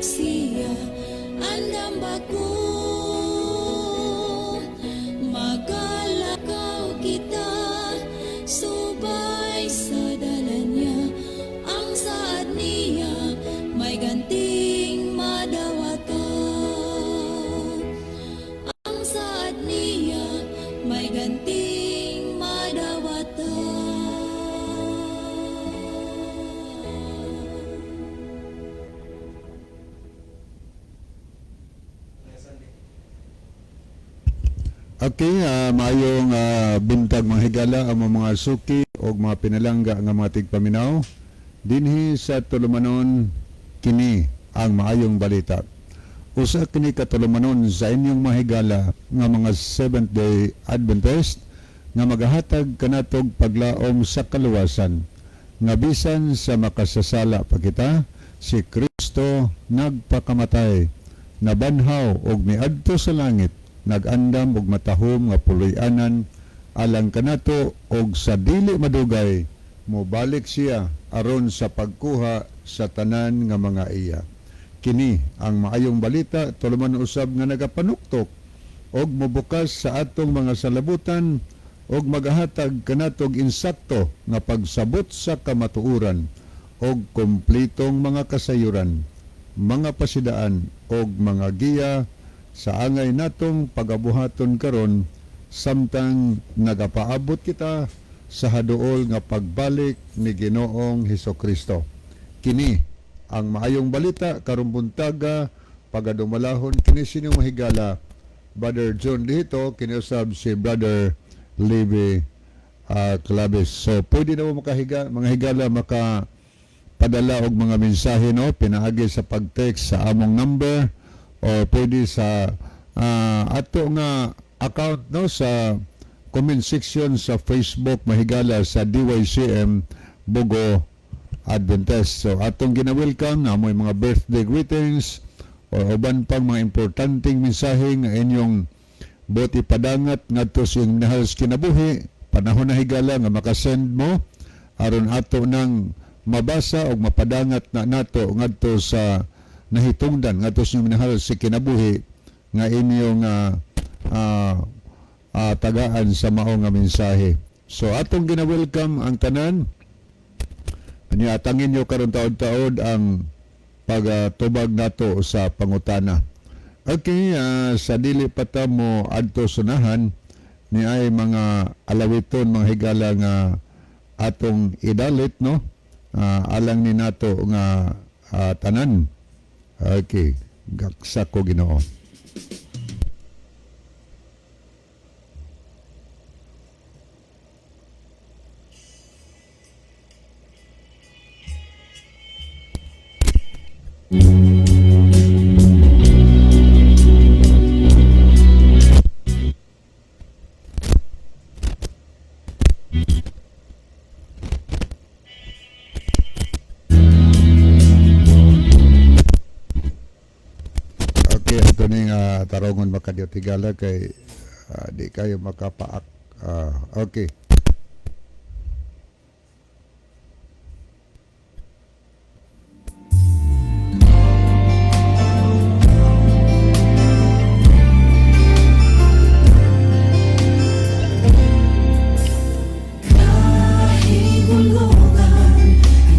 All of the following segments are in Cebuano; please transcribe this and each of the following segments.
Mobalik siya, andam ba ko? Magalakaw kita, subay sa dalan niya. Ang saad niya, may ganting madawata. Ang saad niya, may ganting madawata. Okay, maayong buntag, mga higala, ang mga suki o mga pinalangga nga mga tigpaminaw dinhi sa tulumanon. Kini ang maayong balita. Usa kini ka tulumanon sa inyong mga higala nga mga Seventh Day Adventist nga magahatag kanatog paglaom sa kaluwasan nga bisan sa makasasala pa kita, si Kristo nagpakamatay, nabanhaw og miadto sa langit, nagandam og matahom nga puloy-anan alang kanato, og sa dili madugay mobalik siya aron sa pagkuha sa tanan nga mga iya. Kini ang maayong balita, tuluman usab nga nagapanuktok og mobukas sa atong mga salabutan og magahatag kanatog insakto nga pagsabot sa kamatuoran og kompletong mga kasayuran, mga pasidaan og mga giya sa angay natong pagabuhaton karon samtang nagapaabot kita sa haduol nga pagbalik ni Ginoong Hesukristo. Kini ang maayong balita karong buntaga, pagadumalahon kini sinyong mahigala, Brother John dito, kiniusab si Brother Levi Claves. So pwede na mo makahiga, mga higala, maka padala og mga mensahe, no, pinaagi sa pag-text sa among number o pwede sa ato nga account, no, sa comment section sa Facebook, mahigala, sa DYCM Bogo Adventist. So atong gina-welcome na mo'y mga birthday greetings o uban pang mga importanteng mensahe nga inyong buot ipadangat ngadto sa inyong minahal sa kinabuhi. Panahon na, higala, nga makasend mo aron ato nang mabasa o mapadangat na nato ngadto sa nahitungdan ngadto sa inyong minahal sa kinabuhi nga inyong tagaan sa mao nga mensahe. So atong gina-welcome ang tanan. Anya atangin nyo karon taod-taod ang pagtubag nato sa pangutana. Okay, sa dili pa ta mo adto sunahan ni ay mga alawiton, mga higala, nga atong idalit, no, alang ni nato nga tanan. Okay, gaksa ko Ginoo. Okay, ato ning tarongon makadiyot, higala, kay di kayo makapaak. Okay. Kahigulungan ang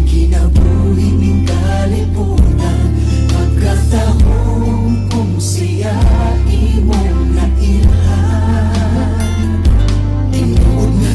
kinabuhi ning kalibutan, pagkatahong kung siya imong nailhan. Tinuod nga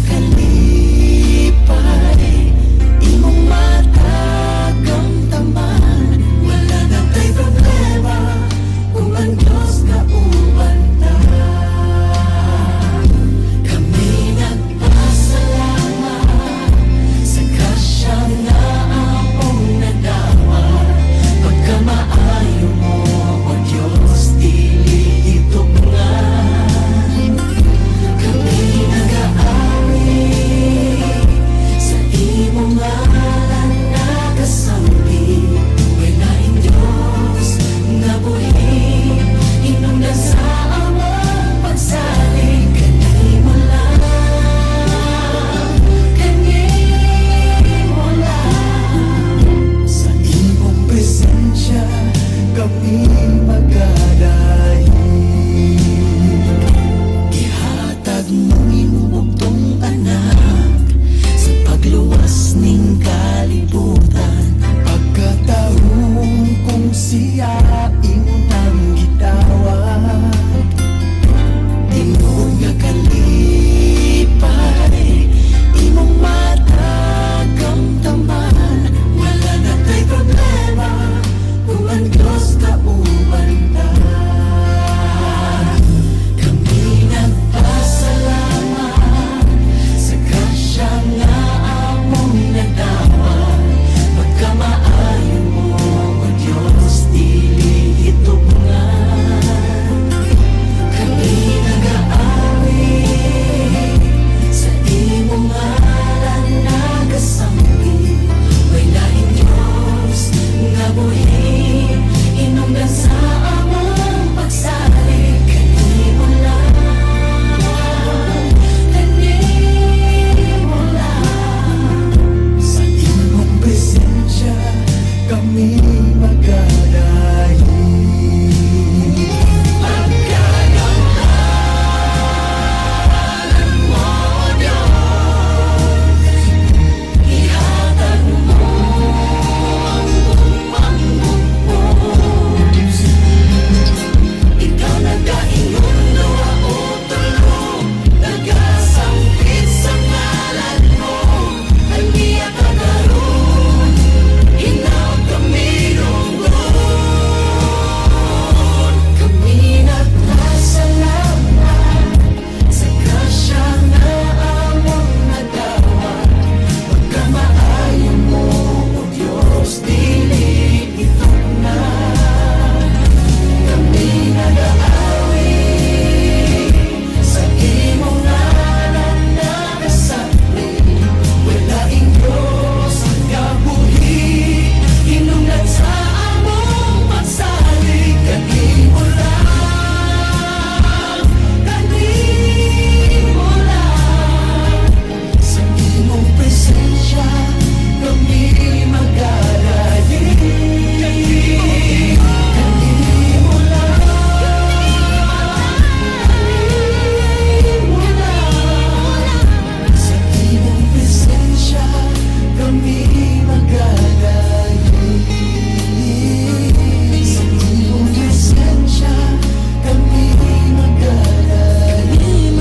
Kami magadayin. Pagkagamhanan mo, Diyos, ihatag mo ang gugmang bug-os. Ikaw nagaingon duha o tulo nagasampit sa ngalan mo. Ania ka karon, hinaot kami dunggon. Kami nagpasalamat sa grasya nga among nadawat. Pagkamaayo mo, O Diyos, dili ituknat. Kami nagaawit sa imong ngalan nagasakit. Walaing Diyos ang kabuhi, hinungdan sa among pagsalig. Kanimo lang, kanimo lang. Sa imong presensya kami magadayin. Kanimo lang, kanimo lang. Sa imong presensya kami magadayin. Sa imong presensya kami magadayin.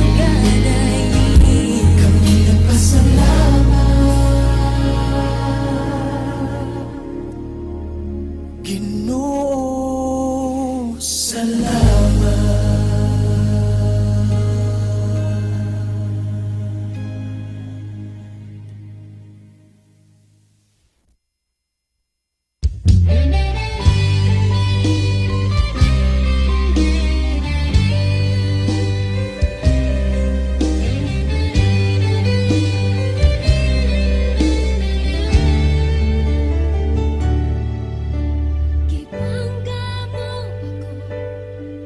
Kami nagpasalamat. Ginoo, salamat. Gipangga mo ako.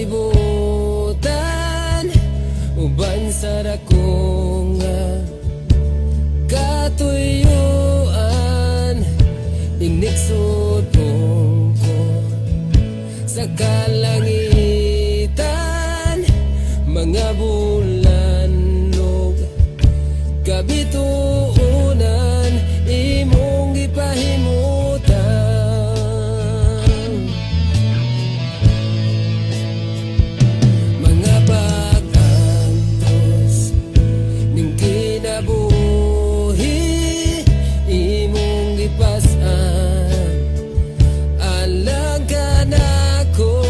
kalibutan uban sa dako nga katuyuan, inigsudpon ko sa kalangitan mga bulan ug kabituonan imong gipahimutang. Mga pag-antos ning kinabuhi imong gipas-an alang kanako.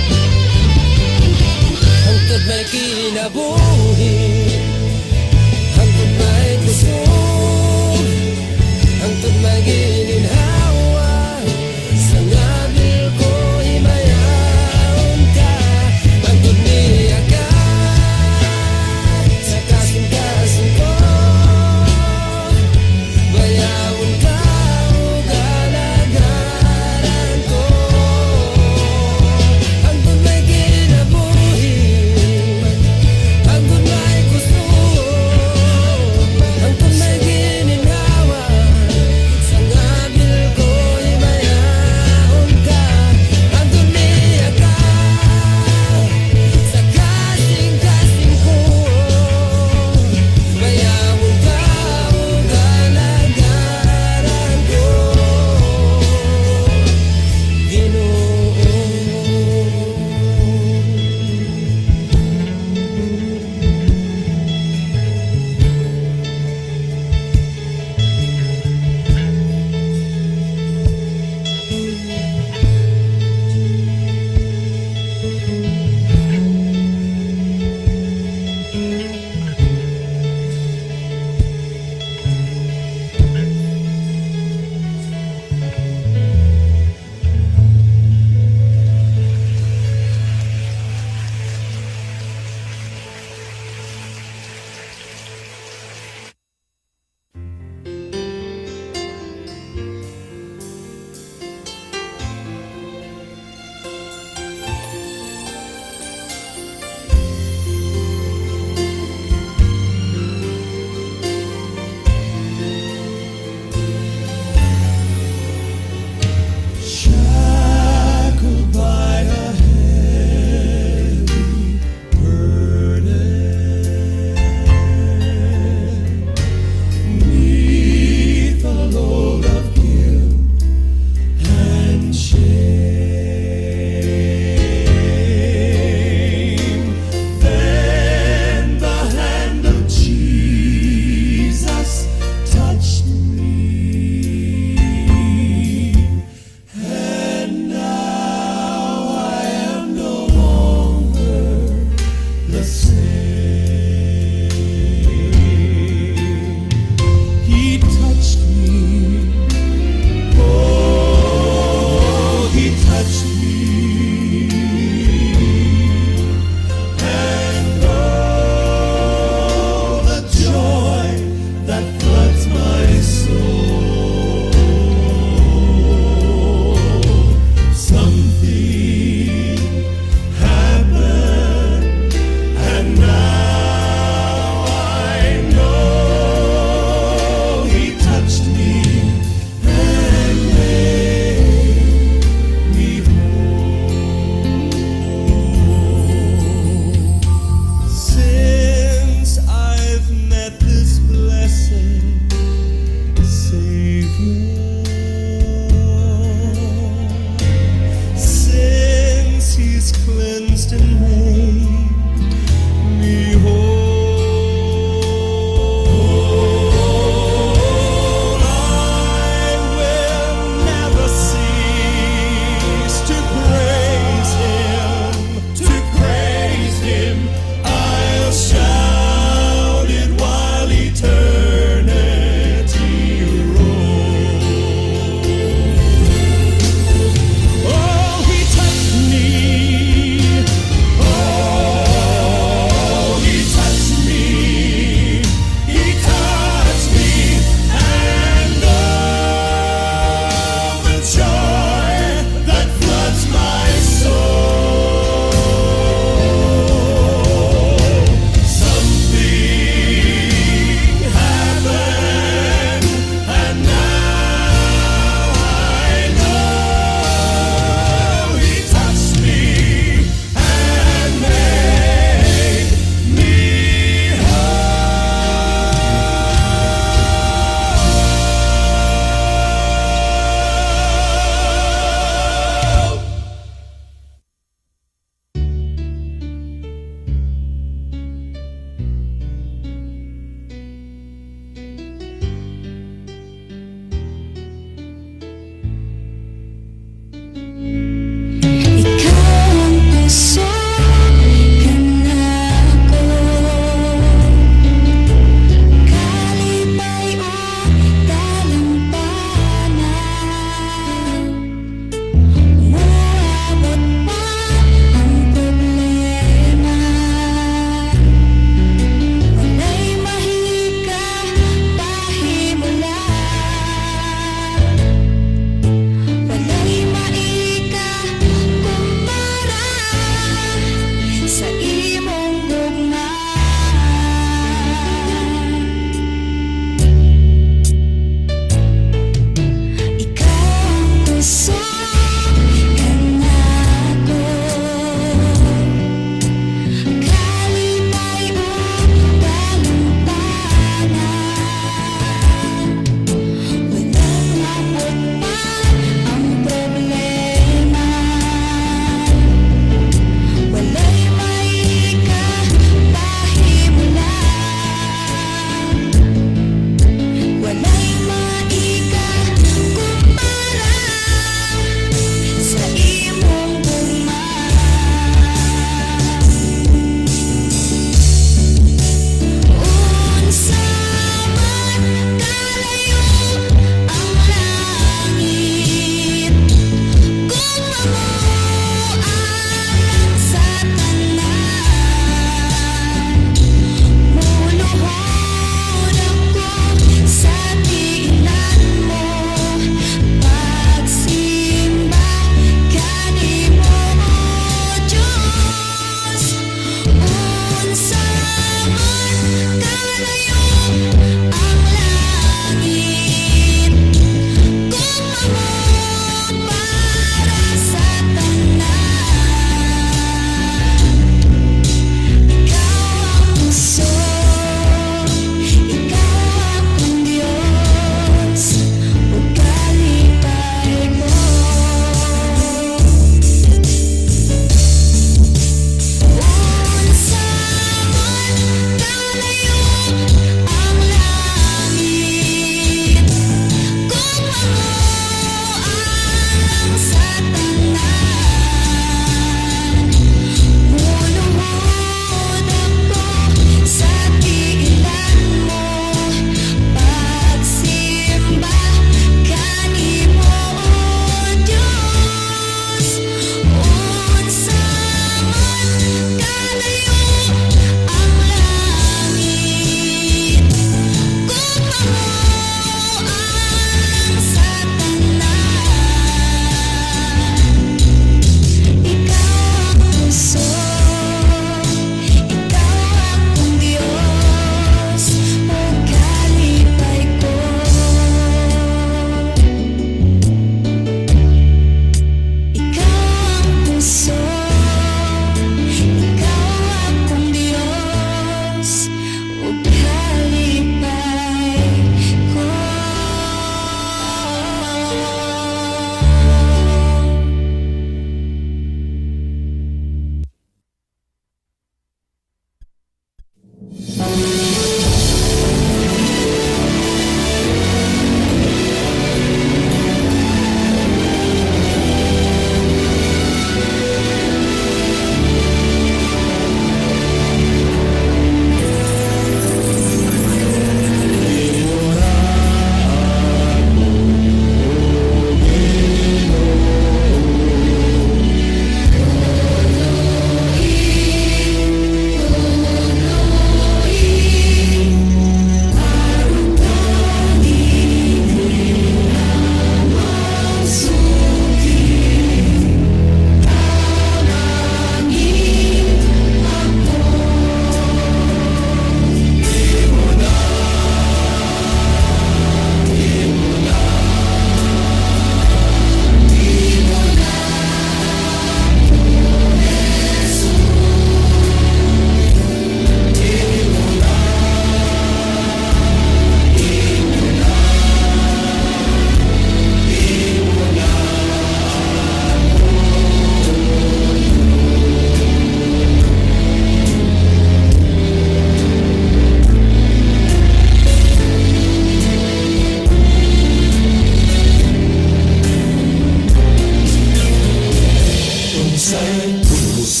Unsay pulos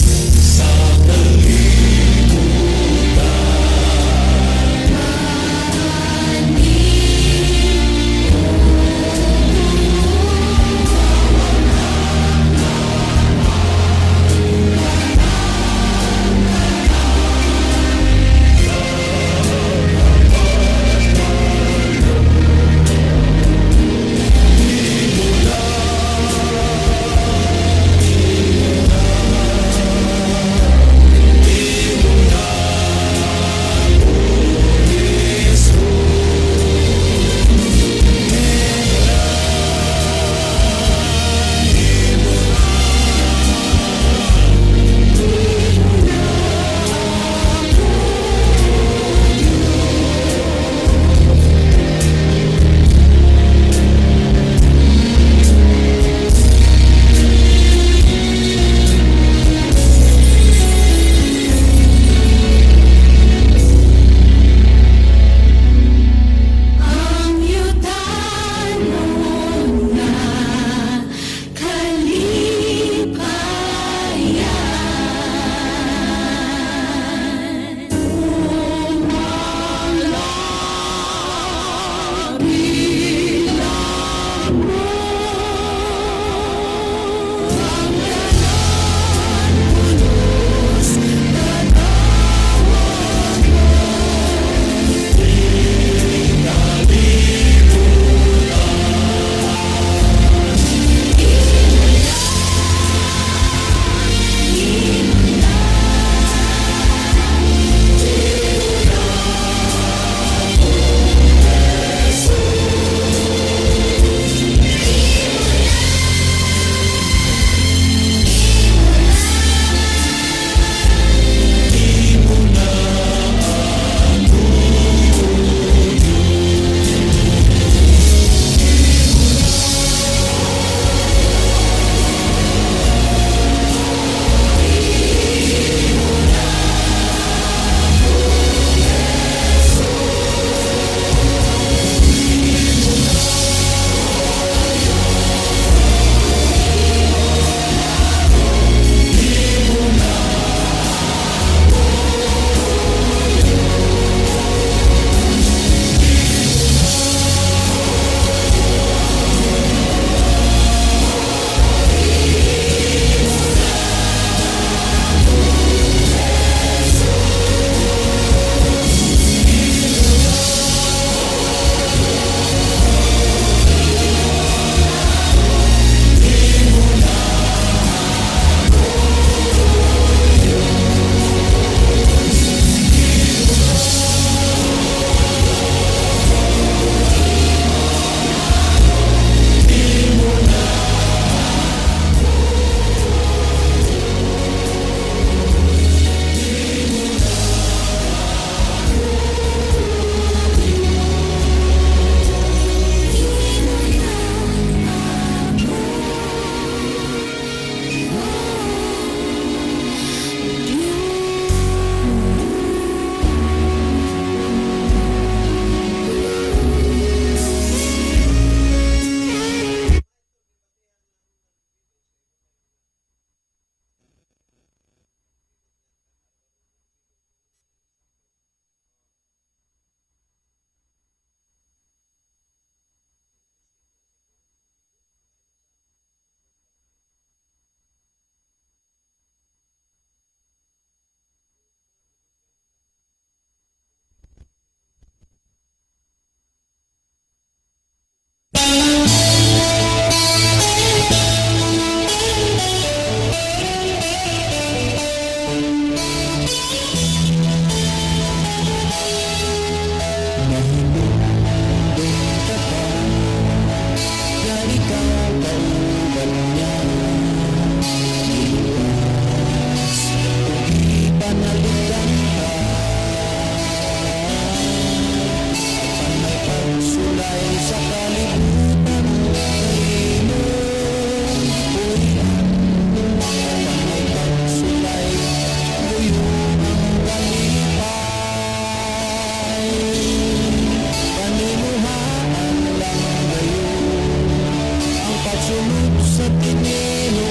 sa kalibutan. Ang yutanon na kalipayan. Pagsunod sa tinino.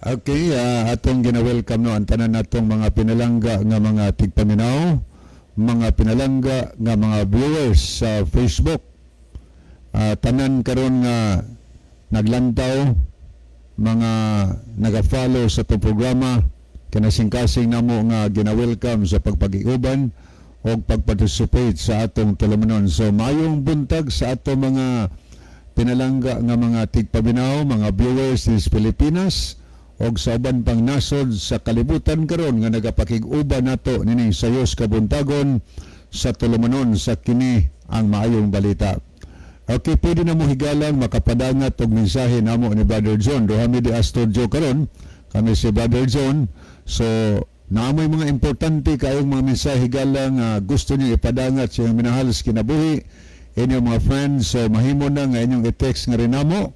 Okay, atong gina-welcome, no, ang tanan natong mga pinalangga nga mga tigpaminaw, mga pinalangga nga mga viewers sa Facebook. Tanan karon nga naglantaw, mga naga-follow sa atong programa, kinasingkasing namo nga gina-welcome sa pagpag-iuban o pag-participate sa atong tulumanon. So maayong buntag sa atong mga pinalangga nga mga tigpaminaw, mga viewers sa Pilipinas og sa uban pang nasod sa kalibutan karon nga nagapakig-uban nato nining sayos kabuntagon sa tulumanon sa Kini ang Maayong Balita. Okay, pwede na mo, higalang, makapadangat og mensahe namo ni Brother John. Duha mi di studio karon, kami si Brother John. So, naamoy mga importante kayong mga mensahe, higalang, gusto niyo ipadangat sa inyong minahal sa kinabuhi, inyong mga friends. So, mahimo na nga inyong i-text nga rin namo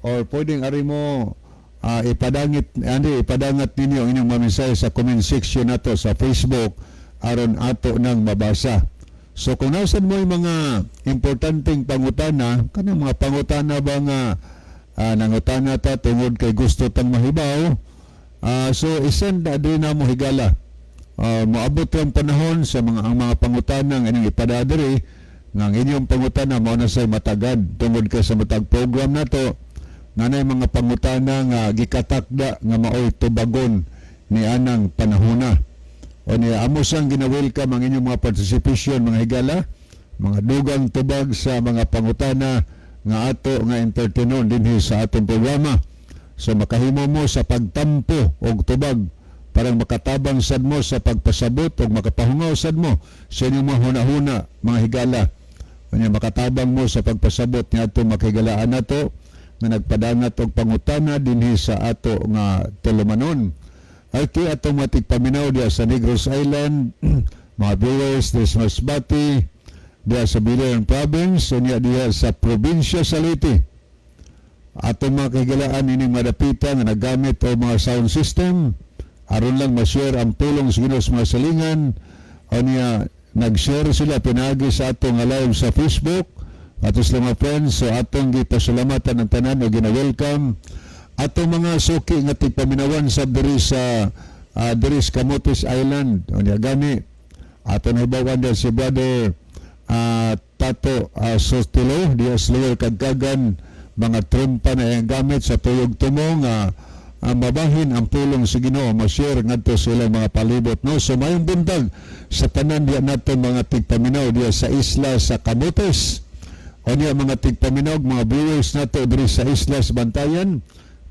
or pwedeng ari mo ipadangit andi ipadangat ninyo ang inyong mga mensahe sa comment section nato sa Facebook aron ato nang mabasa. So kung nasan mo yung mga importanteng pangutana, kanang mga pangutana ba nga nangutana ta tungod kay gusto tang mahibaw, so isend na din na mo, higala. Moabot ang panahon sa mga ang mga pangutana nga inyong ipadadiri nga ang inyong pangutana mao na say matagad tungod kay sa matag program nato nanay mga pangutana nga gikatakda nga maoy tubagon ni anang panahona. O niya, amo sang gina-welcome ang inyong mga participation, mga higala, mga dugang tubag sa mga pangutana nga ato nga entertainon dinhi sa atong programa. So makahimo mo sa pagtampo og tubag parang makatabang sad mo sa pagpasabot og makapahungaw sad mo sa inyong mga hunahuna, mga higala. Unya makatabang mo sa pagpasabot ni ato makigalaan nato nga nagpadangat og pangutana dinhi sa ato nga tulumanon. Okay, atong mga tigpaminaw diya sa Negros Island, mga viewers diya sa Masbate, diya sa Biliran Province, unya diya sa probinsya sa Leyte. Atong mga kahigalaan ining madapita nga nagamit og mga sound system aron lang ma-share ang pulong sa Ginoo sa mga salingan. Unya nag-share sila pinaagi sa atong nga live sa Facebook ato sa mga friends, so atong gipasalamatan ang tanan o gina-welcome atong mga suki nga tigpaminawan sa diri sa diri sa Camotes Island. Unya gani ato nahibawan diya si Brother Tato Sostilo diya sa Lower Kagkagan, mga trumpa na iyang gamit sa tuyog tumong mabahin ang pulong sa Ginoo, ma-share ngadto sa ilang mga palibot, no? So mayong buntag sa tanan diya nato mga tigpaminaw diya sa isla sa Camotes. Unya mga tigpaminaw, mga viewers nato diri sa isla sa Bantayan,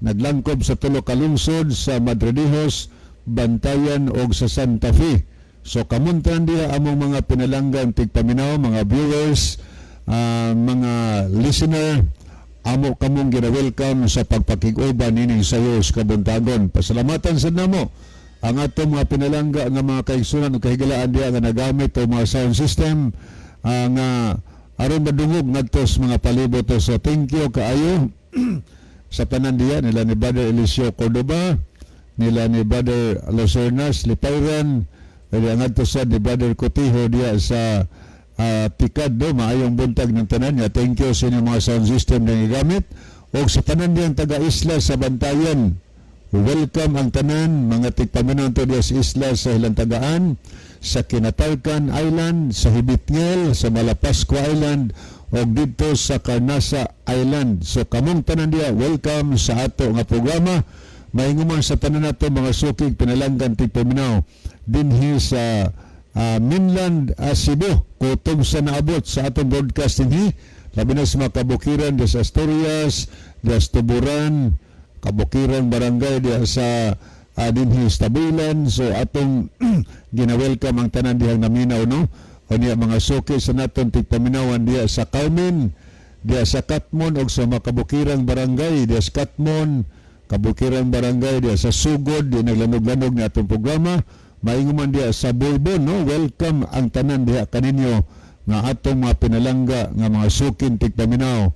naglangkob sa tulo ka lungsod sa Madridejos, Bantayan ug sa Santa Fe. So kamuntan diha among mga pinalanggan tigpaminaw, mga viewers, mga listener, amo kamong gina-welcome sa pagpakig-uban nining sayo sa kabuntagon. Pasalamatan sa namo ang atong mga pinalangga nga mga kaigsunan ug kahigalaan diha nga nagamit og mga sound system nga aron madungog ngadto sa mga palibot. So thank you kaayo sa tanan diha nila ni Brother Eliseo Cordoba, nila ni Brother Locernas Lipayran, kaya ngadto sa ni Brother Cotijo diha sa Tikad, do maayong buntag ng tanan niya. Thank you sa inyong mga sound system na gigamit. O sa tanan diyang taga-isla sa Bantayan, welcome ang tanan, mga tigpaminaw to diya sa isla sa Hilantagaan, sa Kinatarkan Island, sa Hibitngel, sa Malapascua Island, o dito sa Carnasa Island. So kamong tanan diya, welcome sa ato nga programa. Mainguman sa tanan nato mga sukig pinalanggan tigpaminaw dinhi sa mainland Cebu, kutob sa naabot sa atong broadcast dinhi, labi na sa mga kabukiran diya sa Asturias, diya sa Tuburan, kabukiran barangay diya sa dinhi sa Tabulan. So atong gina-welcome ang tanan dihang naminaw, no? O niya mga suki sa naton tigpaminawan diya sa Carmen, diya sa Katmon og sa mga kabukirang barangay diya sa Katmon, kabukiran barangay diya sa Sugod, di naglanog-lanog na atong programa. Mainguman diya sa Borbon, no? Welcome ang tanan diha kaninyo nga atong mga pinalangga nga mga sukin tigpaminaw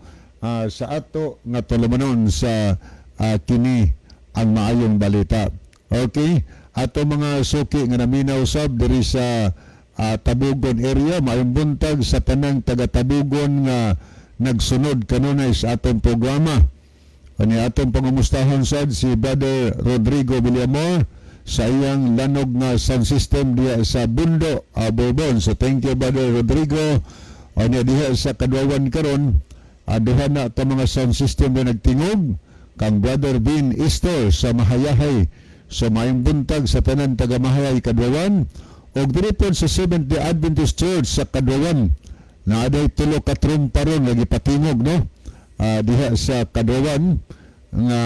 sa ato nga tulumanon sa Kini ang Maayong Balita. Okay, ato mga suki nga naminaw sab diri sa Tabugon area, maayong buntag sa tanang taga Tabugon nga nagsunod kanunay sa atong programa. Ani atong pangumustahon sad si Brother Rodrigo Villamor sa iyang lanog nga sound system diha sa Bundo, Bourbon. So thank you, Brother Rodrigo. Ani diha sa Kadwawan karon, duha na ka mga sound system na nagtingog kang Brother Bin Istor sa Mahayahay. So maayong buntag sa tanan taga Mahayahay, Kadwawan, og diri pod sa Seventh Day Adventist Church sa Kadwawan na aday tulo ka trumpa ron lagi patingog, no, diha sa Kadwawan nga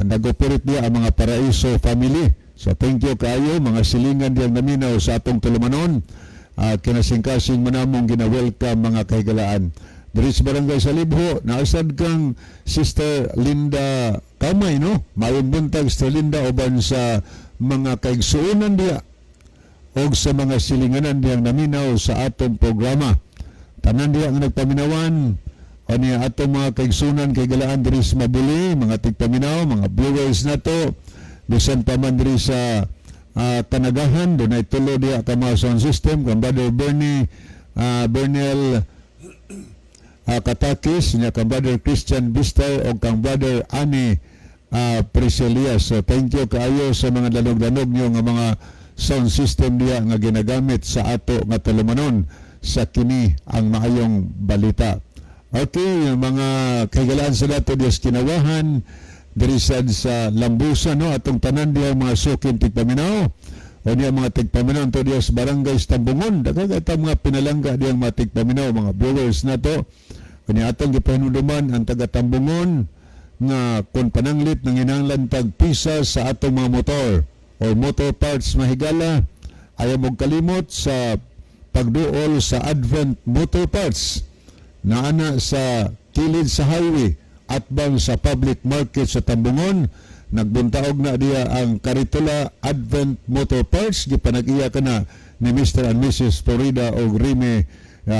nag-operate diha ang mga Paraiso family. So thank you kaayo, mga silingan diyang naminaw sa atong tulumanon. Kinasingkasing manamong gina-welcome, mga kahigalaan. Diri sa Barangay Salibho, naasad kang Sister Linda Kamay, no? Maayong buntag, Sister Linda, uban sa mga kaigsuonan diha og sa mga silinganan diyang naminaw sa atong programa. Tanan diha nga nagpaminawan, o niya atong mga kaigsunan kay galaan diri sa Mabuli, mga tigpaminaw, mga viewers nato, bisan pa man diri sa Kanagahan, dunay tulo diha ka mga sound system, kang Brother Bernie, Bernel Katakis, niya kang Brother Christian Bistar, o kang Brother Ani Priscilia. So thank you kaayo sa mga lanog-lanog niyo nga mga sound system diha nga ginagamit sa ato nga tulumanon sa kini ang maayong balita. Okay, yung mga kahigalaan sa dato Dios kinawahan diri sad sa Lambusan, no, atong tanan diha mga sukin tigpaminaw o niya mga tigpaminaw to diha sa Barangay Tambungon, daghan kay mga pinalangga diha mga tigpaminaw, mga viewers nato. Kanya atong gipahinumduman ang taga Tambungon nga kung pananglit ng inanglan tag pisa sa atong mga motor or motor parts, mahigala, ayaw mong kalimot sa pagduol sa Advent Motor Parts na ana sa kilid sa highway atbang sa public market sa Tambungon. Nagbuntaog na diya ang Karitula Advent Motor Parts, gipanag-iya ka na ni Mr. and Mrs. Florida og Rime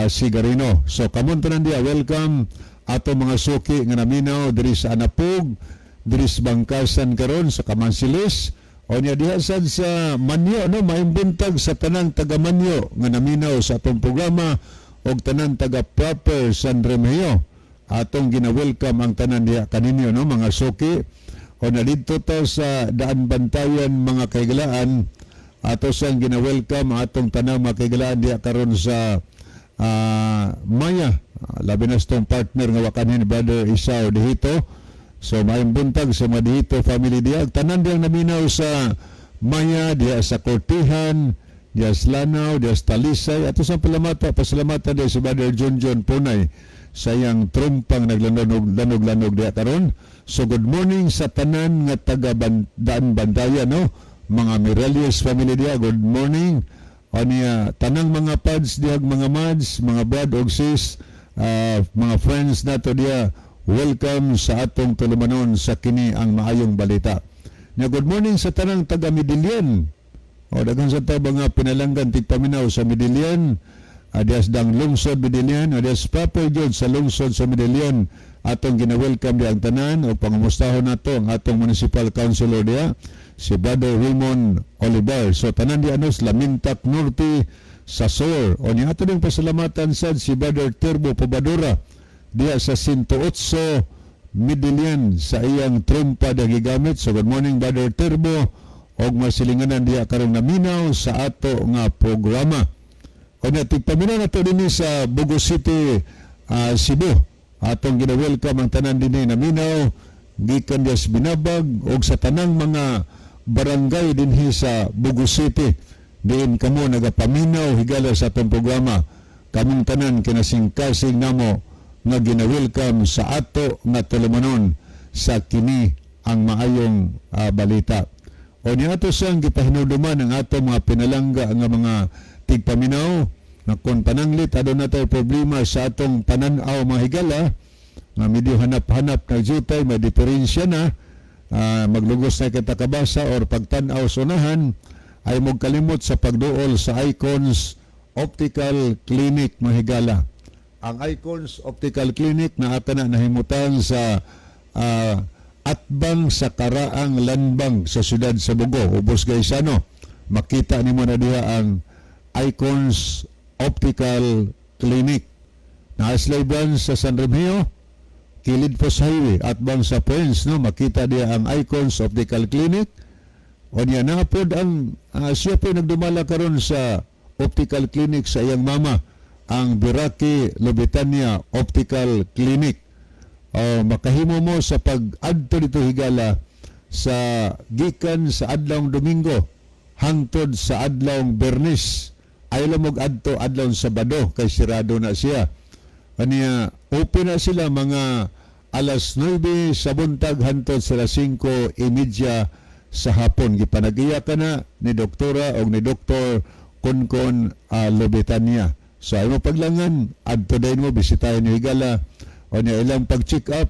Sigarino. So kamon tanan diya, welcome. Ato mga suki nga naminaw diri sa Anapog, diri sa Bangkasan karon sa Kamansilis, o niya diha sad sa Manyo, no, maayong buntag sa tanang taga Manyo nga naminaw sa atong programa og tanan taga proper San Remigio. Atong gina-welcome ang tanan diha kaninyo, no, mga suki. O na didto ta sa Daan Bantayan, mga kahigalaan, ato sang gina-welcome atong tanang mga kahigalaan diha karon sa Maya. Labi na sa tong partner nga wakanin Brother Isao Dihito. So maayong buntag sa mga Dihito family diha. Tanan diyang naminaw sa Maya, diha sa Kortihan, diha sa Lanao, diha sa Talisay. Ato sa palamata, pasalamatan diha si Brother John John Punay sa iyang trumpang naglanog-lanog diha karon. So good morning sa tanan nga taga Daan Bantayan, no? Mga Mirelius family diha, good morning. O niya, tanang mga pads diha, mga mads, mga brad og sis, mga friends nato diha, welcome sa atong tulumanon sa kini ang maayong balita. Nya good morning sa tanang taga Medellin. O daghan sa taba nga pinalanggan tigpaminaw sa Medellin, adias dang lungsod Medellin, adias proper gyud sa lungsod sa Medellin. Atong gina-welcome di ang tanan o pangumustahon nato ang atong municipal councilor diha, si Brother Raymond Olivar. So tanan di anos Lamintak Norte sa Sor. O niya ato ding pasalamatan sad si Brother Turbo Pobadora diha sa 108 Medellin sa iyang trumpa na gigamit. So good morning, Brother Turbo, og masilinganan diha karong naminaw sa ato nga programa. O na tigpaminaw na to dinhi sa Bogo City, Cebu. Atong gina-welcome ang tanan dinhi naminaw gikan diha sa Binabag og sa tanang mga barangay dinhi sa Bogo City. Diin kamo nagapaminaw higala sa atong programa. Kamong tanan kinasingkasing namo nga gina-welcome sa ato nga tulumanon sa kini ang maayong balita. O niya ato siyang gipahinuduman ang ato mga pinalangga nga mga tigpaminaw na kung pananglit aduna tayo problema sa atong pananaw, mga higala, nga medyo hanap-hanap na jutay, may diferensya na, maglugos na kita kabasa or pagtanaw sa unahan, ay kalimot sa pagduol sa Icons Optical Clinic, mga higala. Ang Icons Optical Clinic na ata na nahimutan sa atbang sa Karaang Landbank sa siyudad sa Bogo, ubos Gaisano. Makita nimo na diha ang Icons Optical Clinic. Naa sila'y branch sa San Remigio, kilid po sa highway at bang sa Prince, no, makita diya ang Icons Optical Clinic. O niya napod ang siya po nagdumala karon sa optical clinic sa iyang mama, ang Biraki Lobitania Optical Clinic. O, makahimo mo sa pag-adto dito, higala, sa gikan sa adlawng Domingo hangtod sa adlawng Bernis. Ayaw lang adto adlawng Sabado kay sirado na siya. Kaniya open na sila mga alas 9 sa buntag hantod sa alas 5:30 sa hapon. Gipanagiya ka na ni doktora o ni Doktor Konkon Lobetania. So ay mo paglangan, adto dayon mo, bisitahin ni, higala. O niya ilang pag-check up,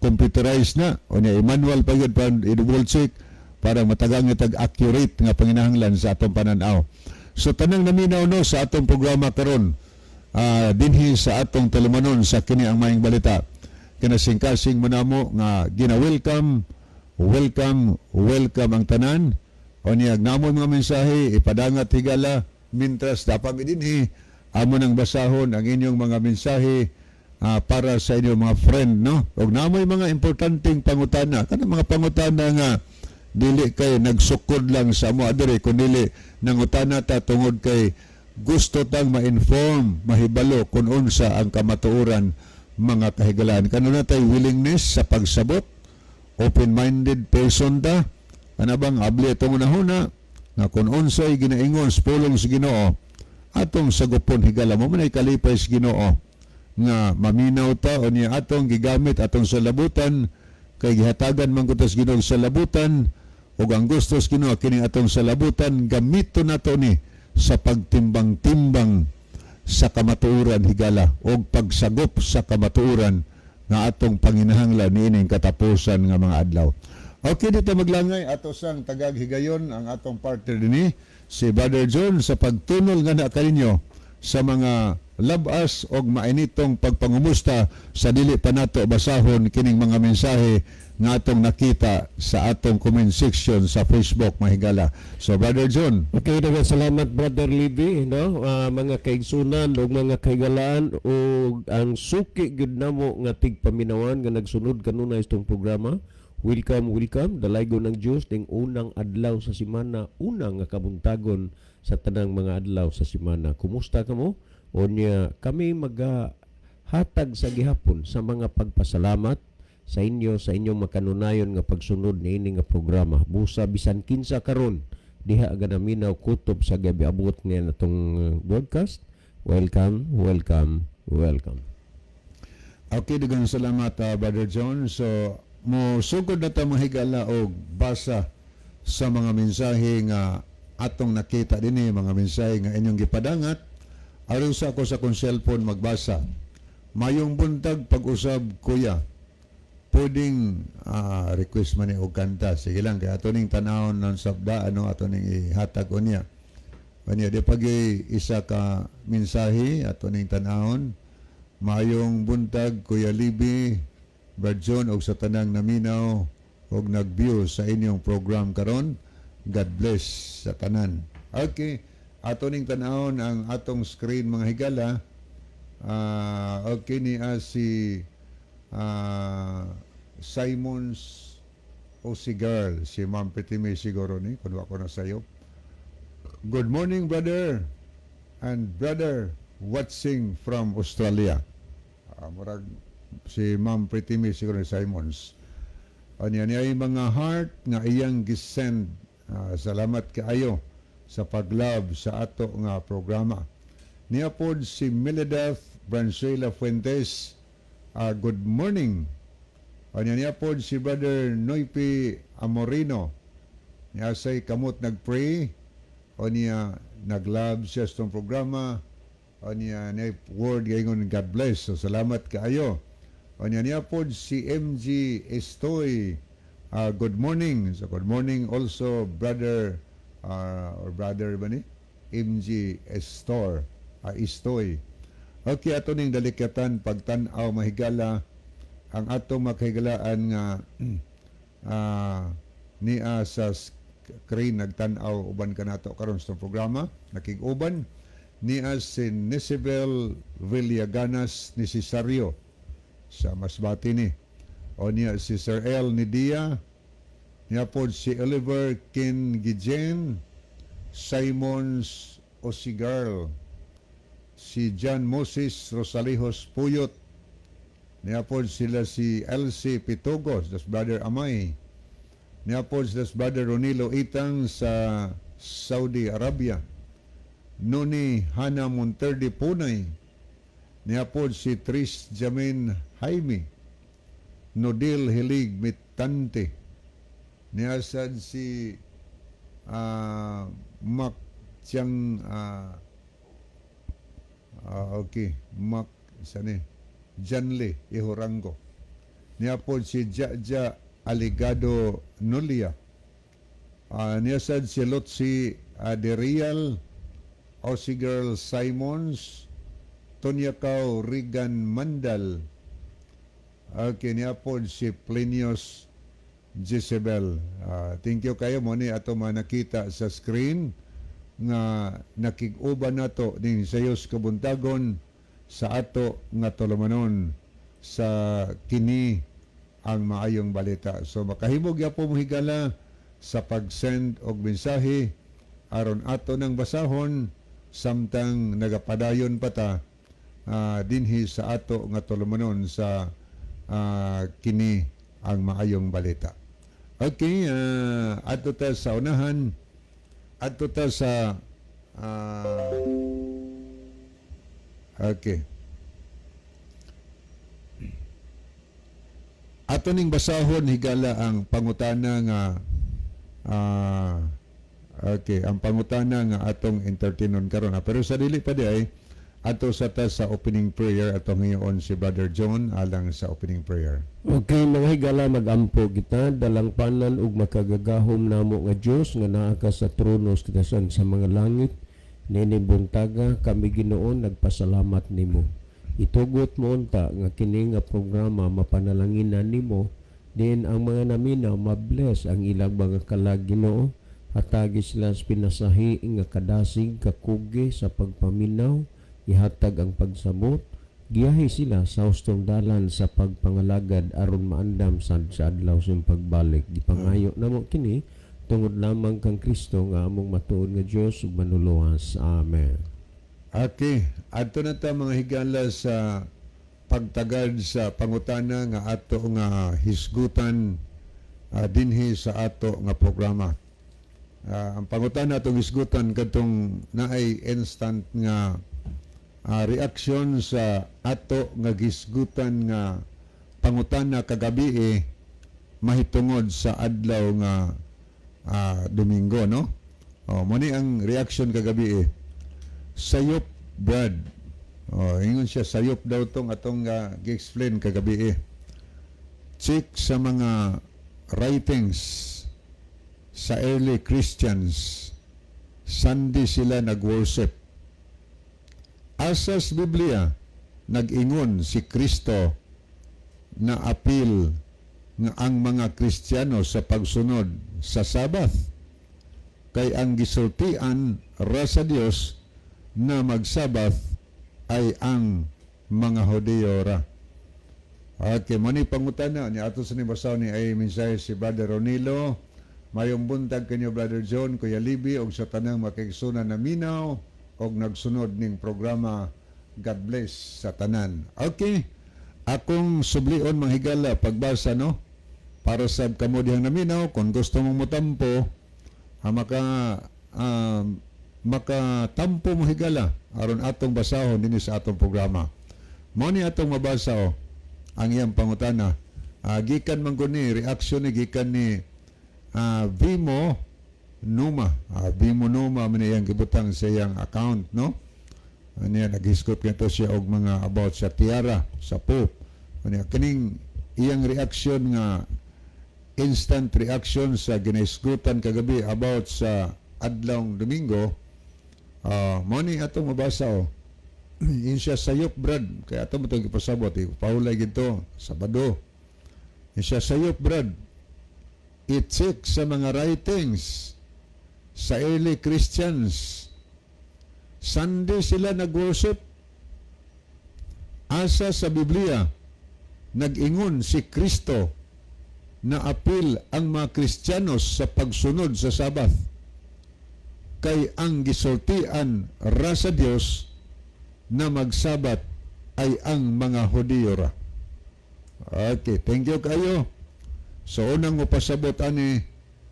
computerized na. O niya manual pa gyud pa i-double check para matagang tag accurate nga panginahanglan sa atong pananaw. So tanang naminaw, no, sa atong programa karon dinhi sa atong tulumanon sa Kini Ang Maayong Balita, kinasingkasing mo namo nga gina-welcome, welcome, welcome ang tanan. O niya namo mga mensahe ipadangat, higala, mintras dapat mi dinhi, amo nang basahon ang inyong mga mensahe para sa inyong mga friend, no, og namoy mga importanteng pangutana, kanang mga pangutana nga dili kay nagsukod lang sa amo adiri, kundi nangutana ta tungod kay gusto tang ma-inform, mahibalo kung unsa ang kamatuoran, mga kahigalaan. Kanuna tay willingness sa pagsabot, open-minded person ta, ana bang abli itong unahuna nga kung unsay ginaingon sa pulong sa Ginoo, atong sagupon, higala. Mo man ay kalipay sa Ginoo nga maminaw ta o niya atong gigamit atong salabutan kay gihatagan man kuto sa Ginoo sa salabutan, ug ang gusto sa Ginoo kini atong salabutan gamito nato ni sa pagtimbang-timbang sa kamatuoran, higala, og pagsagop sa kamatuoran nga atong panginahanglan niining katapusan nga mga adlaw. Okay, dito maglangay ato sang tagag higayon ang atong partner dinhi, si Brother John, sa pagtunol nga na kaninyo sa mga labas og mainitong pagpangumusta sa dili pa nato basahon kining mga mensahe nga atong nakita sa atong comment section sa Facebook, mahigala. So Brother John. Okay, daghang salamat, Brother Libby, no? Mga kaigsunan ug mga kahigalaan ug ang suki gyud namo nga tigpaminawan nga nagsunod kanunay itong programa. Welcome, welcome. Dalaygon ng Dios ning unang adlaw sa semana, unang nga kabuntagon sa tanang mga adlaw sa semana. Kumusta kamo? Unya kami maga hatag sa gihapon sa mga pagpasalamat sa inyo sa inyong makanunayon nga pagsunod niini nga programa. Busa bisan kinsa karon diha ga naminaw kutob sa gabi abot niya natong broadcast. Welcome, welcome, welcome. Okay, daghang salamat, Brother John. So mo sugod na ta, mahigala, og basa sa mga mensahe nga atong nakita dinhi, mga mensahe nga inyong gipadangat. Aron sa ako sa akong cellphone magbasa. Mayong buntag pag-usab, kuya. Pwedeng request man ni og kanta. Sige lang kay ato ning tanawon ng sabda ano ato ning ihatag unya. Unya di pag isa ka mensahe ato ning tanawon. Mayong buntag, Kuya Libi, Brad John og sa tanang naminaw og nag-view sa inyong program karon. God bless sa tanan. Okay, ato ning tanawon ang atong screen, mga higala. Okay ni si Simons o si girl, si Ma'am Petime siguro ni, kung ako na sayo. Good morning, brother and brother watching from Australia. Murag si Ma'am Pretty siguro ni Simons. Anya niya ay mga heart nga iyang gisend. Salamat kaayo sa paglove sa ato nga programa. Niya pod si Milideth Branzuela Fuentes. Good morning. Anya niya pod si Brother Noipi Amorino. Niya say kamot nagpray o niya naglove siya sa itong programa o niya niya word gaingon God bless. So salamat kaayo. O niya niya pod si MG Estoy. Good morning. So good morning also, brother or brother ba ni MG Estor, Estoy. Okay, ato ning dalikyatan pagtan-aw, mahigala, ang atong makahigalaan nga niya sa screen nagtan-aw uban kanato karon sa programa, nakig-uban niya si Nisibel Villaganas Necesario. Sa Masbate ni. O niya si Sir L. Nidia, niya po si Oliver Ken Gijen, Simons Osigarl, si John Moses Rosalejos Puyot, niya po sila si LC Pitogos, das Brother Amay, niya po sila si Brother Ronilo Itang sa Saudi Arabia, Noni Hana Monterde Punay, niya po si Tris Jamin Jaime, Nodil Hilig Mitante, niya sad si Mac Chiang okay, Mac isa ni Janle Ihorango. Niya po si Jaja Aligado Nulia. Niya sad si Lotsi Aderial, Aussie Girl Simons, Tonya Cao Regan Mandal. Okay, niya po si Plinius Jezebel. Thank you kayo mo ni ato manakita sa screen nga nakig-uban nato ning sayos kabuntagon sa ato nga tulumanon sa kini ang maayong balita. So makahimog gyapon mo, higala, sa pag-send og mensahe aron ato nang basahon samtang nagapadayon pa ta dinhi sa ato nga tulumanon sa kini ang maayong balita. Okay, adto ta sa unahan, adto ta sa okay. Ato ning basahon, higala, ang pangutana nga okay, ang pangutana nga atong entertainon karon. Pero sa dili pa di ay ato sa ta sa opening prayer, atong ngayon si Brother John alang sa opening prayer. Okay, mga higala, magampo kita. Dalangpanan ug makagagahom namo nga Dios nga naa ka sa trono sa kitasan sa mga langit, nini buntaga kami, Ginoo, nagpasalamat nimo. Itugot mo unta nga kini nga programa mapanalanginan nimo din ang mga naminaw, mabless ang ilang mga kalag, Ginoo. Hatagi sila sa pinasahi nga kadasig, kakugi sa pagpaminaw, ihatag ang pagsabot, giyahi sila sa hustong dalan sa pagpangalagad aron maandam sad sa adlaw sa iyong pagbalik. Gipangayo namo kini tungod lamang kang Kristo nga among matuod nga Dios ug manuluwas. Amen. Okay, adto na ta, mga higala, sa pagtagad sa pangutana nga ato nga hisgutan dinhi sa ato nga programa. Ang pangutana atong hisgutan kadtong naay instant nga reaksyon sa ato nga gisgutan nga pangutana kagabi eh, mahitungod sa adlaw nga Domingo, no? Oh, mo ni ang reaction kagabi eh. Sayop, Brad. Oh, ingon siya sayop daw tong atong gi-explain kagabi eh. Check sa mga writings sa early Christians, Sunday sila nag-worship. Asas Biblia, nag-ingon si Kristo na apil nga ang mga Kristiyano sa pagsunod sa Sabbath? Kay ang gisultian ra sa Dios na magsabath ay ang mga Hodeo ra. Okay, mao ni pangutana ni ato sa nibasaw ni ay mensahe si Brother Ronilo. Mayong buntag kanyo, Brother John, Kuya Libby og sa tanang makigsunan na minaw og nagsunod ning programa. God bless sa tanan. Okay. Akong sublion, mga higala, pagbasa, no. Para sa kamo dihang naminaw, kung gusto mong motampo, makatampo mo, higala, aron atong basahon dinhi sa atong programa. Mao ni atong mabasa oh, ang iyang pangutana. Gikan man gud ni reaksyon ni gikan ni Vimo Numa. Vimo Numa man iyang gibutang sa iyang account, no? Niya naghisgot nito siya og mga about sa tiara sa Pope. Niya kining iyang reaksyon nga instant reaction sa ginahisgutan kagabi about sa adlawng Domingo. Mao ni atong mabasa oh. Ingon siya, "Sayop, Brad." Kaya ato mo itong ipasabot eh. Paulay gito, Sabado. Ingon siya, "Sayop, Brad. I-check sa mga writings sa early Christians. Sunday sila nag-worship. Asa sa Biblia Nag-ingon si Kristo na apil ang mga Kristiyanos sa pagsunod sa Sabbath. Kay ang gisultian ra sa Dios na magsabat ay ang mga Hudiyo ra. Okay, thank you kayo. So unang mupasabot ani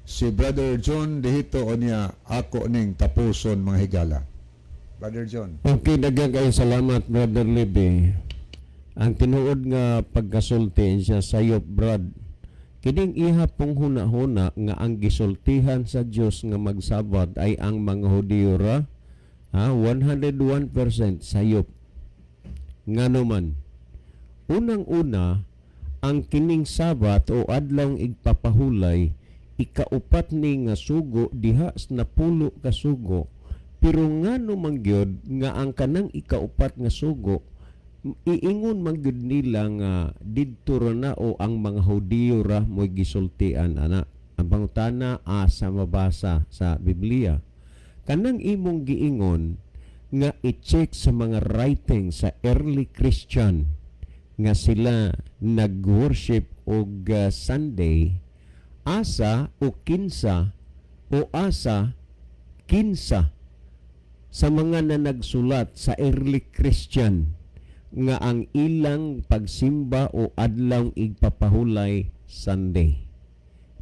si Brother John Dihito, unya ako ning tapuson, mga higala. Brother John. Okay, daghang kayo salamat, Brother Libby. Ang tinuod nga pagkasulti siya sayop, Brad. Kining iha pong huna-huna nga ang gisultihan sa Dios nga magsabat ay ang mga Hudiyo ra, ha, 101% sayop. Ngano man? Unang-una, ang kining Sabat o adlawng igpapahulay, ikaupat ni nga sugo diha sa 10 ka sugo. Pero ngano man gyud nga ang kanang ikaupat nga sugo, iingon man gyud nila nga didto ra na o ang mga Hudiyo ra mo'y gisultian ana? Ang pangutana, asa mabasa sa Biblia? Kanang imong giingon nga i-check sa mga writing sa early Christian nga sila nag-worship og Sunday, asa o kinsa o asa kinsa sa mga na nagsulat sa early Christian nga ang ilang pagsimba o adlawng igpapahulay Sunday?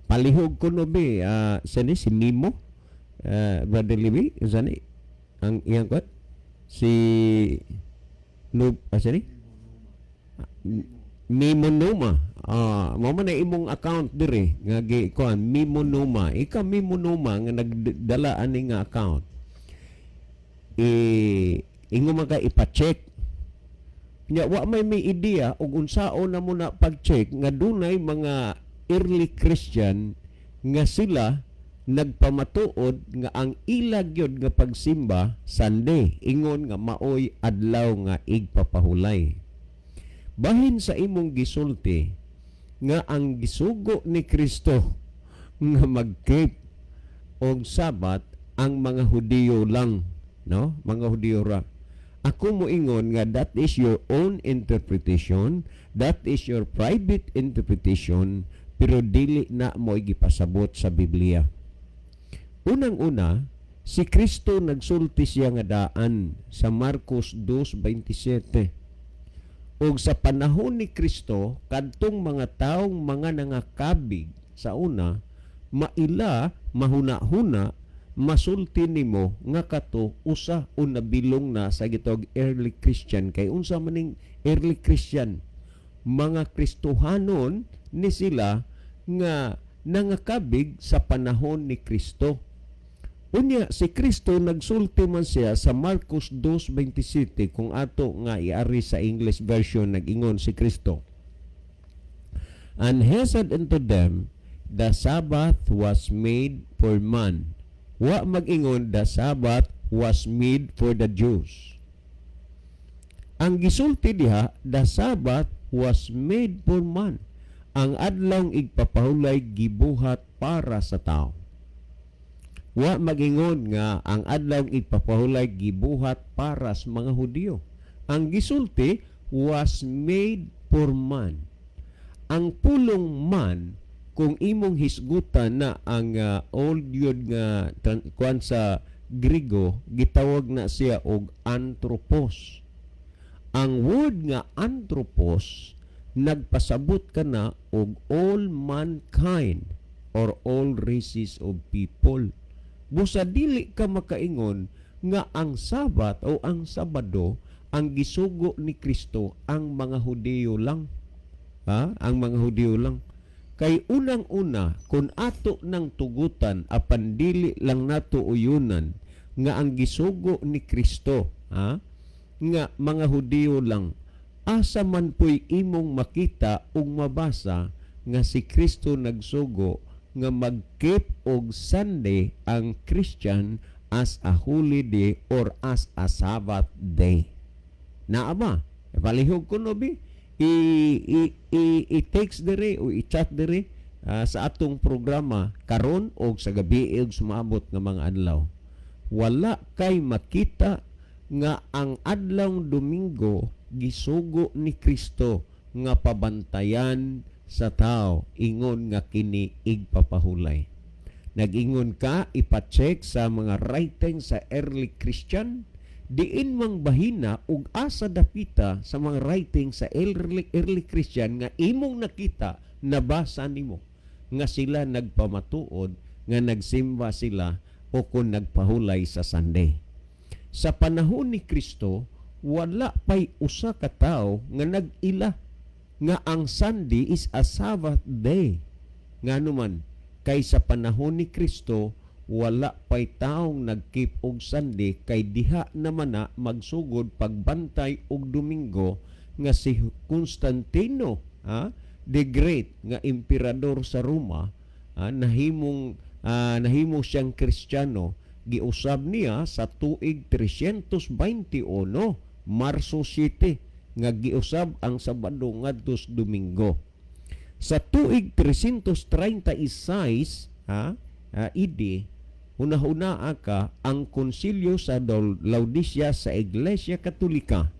Palihog ko no be, sani si Nemo, Brother Libby, sani ang iyang kwat si no, sani Mimo Numa. Ah, mao man na imong account dire nga gi kuan Mimo Numa. Ikaw, Mimo Numa, nga nagdala ani nga account. E ingo man ka ipa-check. Nya wa may ideya og unsaon na mo na pag-check nga dunay mga early Christian nga sila nagpamatuod nga ang ila gyud nga pagsimba Sunday, ingon nga maoy adlaw nga igpapahulay. Bahin sa imong gisulti nga ang gisugo ni Kristo nga mag-keep og Sabat ang mga Hudiyo lang, no? Mga Hudiyo ra. Ako moingon nga that is your own interpretation, that is your private interpretation, pero dili na mo gipasabot sa Biblia. Unang-una, si Kristo nagsulti siya nga daan sa Marcos 2:27. Ug sa panahon ni Kristo, kadtong mga taong mga nangakabig sa una, maila, mahuna-huna, masulti nimo nga kato usa o nabilong na sa gitawag early Christian, kay unsa maning early Christian? Mga Kristohanon ni sila nga nangakabig sa panahon ni Kristo. Unya si Kristo nagsulti man siya sa Marcos 2:27. Kung ato nga iari sa English version, nag-ingon si Kristo, "And he said unto them, the Sabbath was made for man." Wa mag-ingon, "The Sabbath was made for the Jews." Ang gisulti diha, "The Sabbath was made for man." Ang adlawng igpapahulay gibuhat para sa tao. Wa magingon nga ang adlawng igpapahulay gibuhat para sa mga Hudiyo. Ang gisulti, "was made for man." Ang pulong "man", kung imong hisgutan na ang old yun nga kuan sa Grigo, gitawag na siya og anthropos. Ang word nga anthropos nagpasabot ka na og all mankind or all races of people. Busa dili ka makaingon nga ang Sabat o ang Sabado ang gisugo ni Kristo ang mga Hudiyo lang. Ha? Ang mga Hudiyo lang. Kay unang-una, kung ato ng tugutan, apan dili lang nato uyunan nga ang gisugo ni Kristo, ha? Nga mga Hudiyo lang, asa man po'y imong makita ug mabasa nga si Kristo nagsugo nga mag-keep og Sunday ang Christian as a holy day or as a Sabbath day? Naa ba? Palihog ko no bi i-text dire o i-chat dire sa atong programa karon o sa gabi og sumabot nga mga adlaw. Wala kay makita nga ang adlawng Domingo gisugo ni Kristo. nga pabantayan sa tao ingon nga kini igpapahulay. Nag-ingon ka, ipa-check sa mga writing sa early Christian, diin mang bahina ug asa dapita sa mga writing sa early Christian nga imong nakita, nabasa nimo nga sila nagpamatuod nga nagsimba sila o kung nagpahulay sa Sunday. Sa panahon ni Kristo, wala pay usa ka tawo nga nag-ila nga ang Sunday is a Sabbath day. Ngano man, kay sa panahon ni Kristo, wala pay taong nag-keep og Sunday kay diha naman na magsugod pagbantay og Domingo nga si Constantino, the Great, nga emperador sa Roma, nahimo siyang Kristiyano. Giusab niya sa tuig 321, Marso 7, nga giusab ang Sabado ngadto sa Domingo. Sa tuig 336 AD, hunahuna ka, ang konsilyo sa Laodicea sa Iglesia Katolika,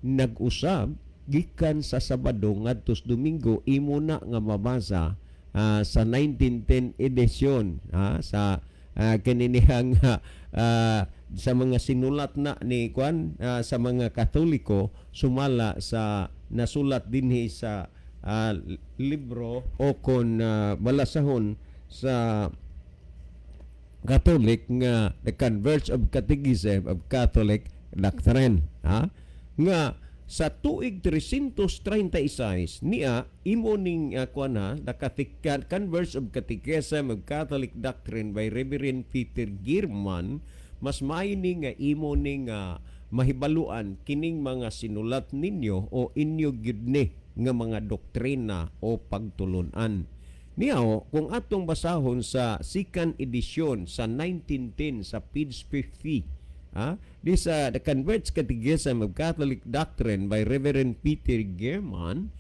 nag-usab gikan sa Sabado ngadto sa Domingo. Imo na nga mabasa sa 1910 edition, sa kininihang sa mga sinulat na ni kwan, sa mga Katoliko, sumala sa nasulat dinhi sa libro o kon balasahon sa Catholic nga The Converge of Catechism of Catholic Doctrine, ha, nga sa tuig 336 niya imo ning kuan ha, The Converge of Catechism of Catholic Doctrine by Reverend Peter Gierman. Mas maayo ni nga imo ning mahibaluan kining mga sinulat ninyo o inyo gyud ni nga mga doktrina o pagtulunan niya o. Kung atong basahon sa second edition sa 1910 sa page 50, this The Converts Catechism of Catholic Doctrine by Reverend Peter Gierman,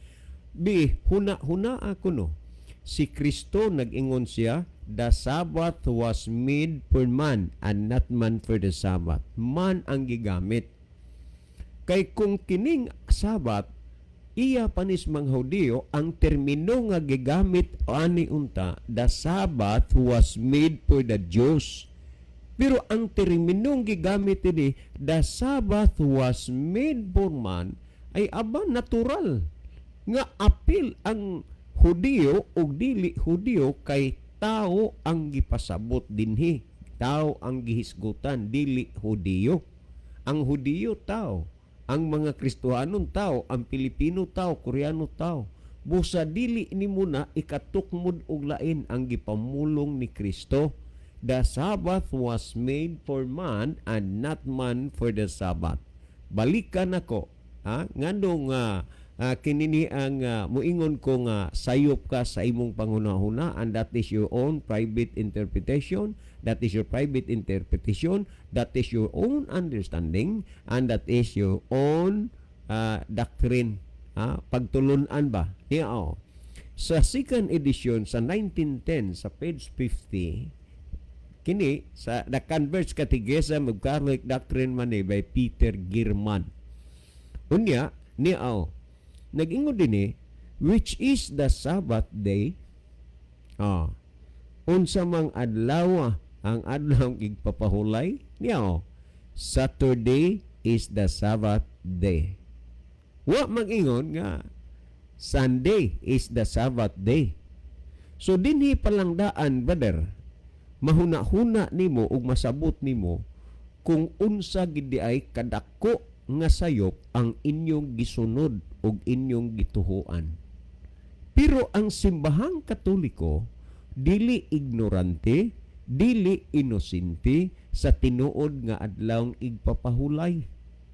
bi huna-huna ako, no, si Kristo nag-ingon siya, "The Sabbath was made for man and not man for the Sabbath." Man ang gigamit. Kay kung kining Sabbath iya panis mga Hudiyo, ang termino nga gigamit ani unta, the Sabbath was made for the Jews. Pero ang terminong gigamit ini, the Sabbath was made for man, ay aba, natural nga apil ang Hudiyo ug dili Hudiyo kay tao ang gipasabot dinhi, tao ang gihisgutan, dili Hudiyo. Ang Hudiyo tao, ang mga Kristohanon tao, ang Pilipino tao, Koreano tao. Busa dili nimo na ikatukmod og lain ang gipamulong ni Kristo. The Sabbath was made for man and not man for the Sabbath. Balikan ako, ha, ngano nga kinini ang muingon ko nga sayop ka sa imong panghunahuna, and that is your own private interpretation, that is your private interpretation, that is your own understanding, and that is your own doctrine, ha, pagtulunan ba niya oh. Sa second edition sa 1910 sa page 50 kini sa The Converts Catechism of Catholic Doctrine man ni by Peter Gierman. Unya niya oh, nag-ingon din eh, "Which is the Sabbath day?" Unsa mang adlaw ang adlaw igpapahulay niya oh? "Saturday is the Sabbath day." Wa mag-ingon nga Sunday is the Sabbath day. So dinhi palang daan, brother, mahuna-huna nimo ug masabot nimo kung unsa gid di ay kadako nga sayop ang inyong gisunod ug inyong gituhuan. Pero ang Simbahang Katoliko dili ignorante, dili inosente sa tinuod nga adlawng igpapahulay.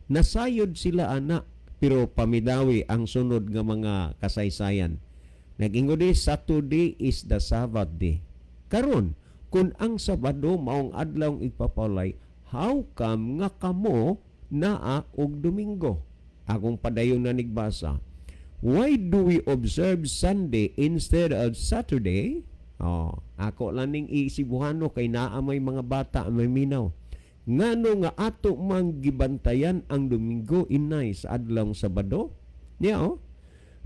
Nasayod sila ana, pero pamidawi ang sunod nga mga kasaysayan. Nag-ingon di, "Saturday is the Sabbath day." Karon, kung ang Sabado maong adlawng igpapahulay, how come nga kamo naa og Domingo? Akong padayon na nigbasa. "Why do we observe Sunday instead of Saturday?" Oh, ako lang ning isibuhano kay naa may mga bata may minaw. Ngano nga ato mang gibantayan ang Domingo inay sa adlawng Sabado? Niya oh.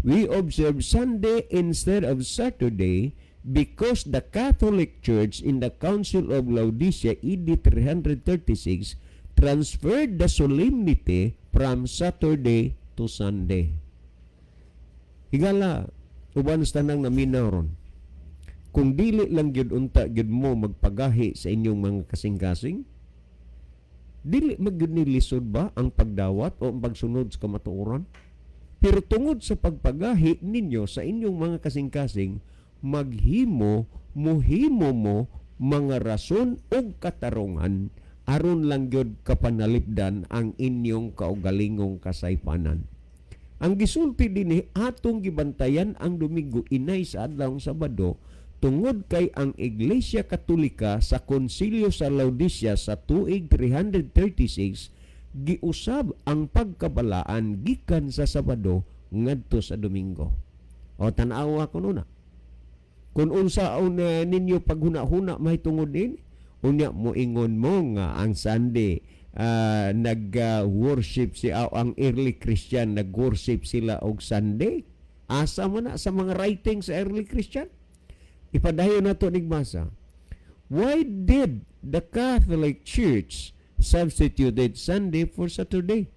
We observe Sunday instead of Saturday because the Catholic Church in the Council of Laodicea AD 336 transferred the solemnity from Saturday to Sunday. Higala, uban sa tanang naminaw ron. Kung dili lang gyud unta gyud mo magpagahi sa inyong mga kasing-kasing, dili magyud ni lisod ba ang pagdawat o ang pagsunod sa kamatuoran? Pero tungod sa pagpagahi ninyo sa inyong mga kasing-kasing, maghimo, muhimo mo mga rason ug katarungan aron lang gyud kapanalipdan ang inyong kaugalingong kasaypanan. Ang gisulti dinhi, atong gibantayan ang Domingo inay sa adlawng Sabado tungod kay ang Iglesia Katolika sa Konsilyo sa Laodicea sa tuig 336 giusab ang pagkabalaan gikan sa Sabado ngadto sa Domingo. O tan-awa kuno na. Kung unsa ninyo paghuna-huna mahitungod din, unya moingon mo nga ang Sunday nag-worship si ang early Christian, nag-worship sila og Sunday. Asa man na sa mga writing sa early Christian? Ipadayon nato ning basa. Why did the Catholic Church substituted Sunday for Saturday?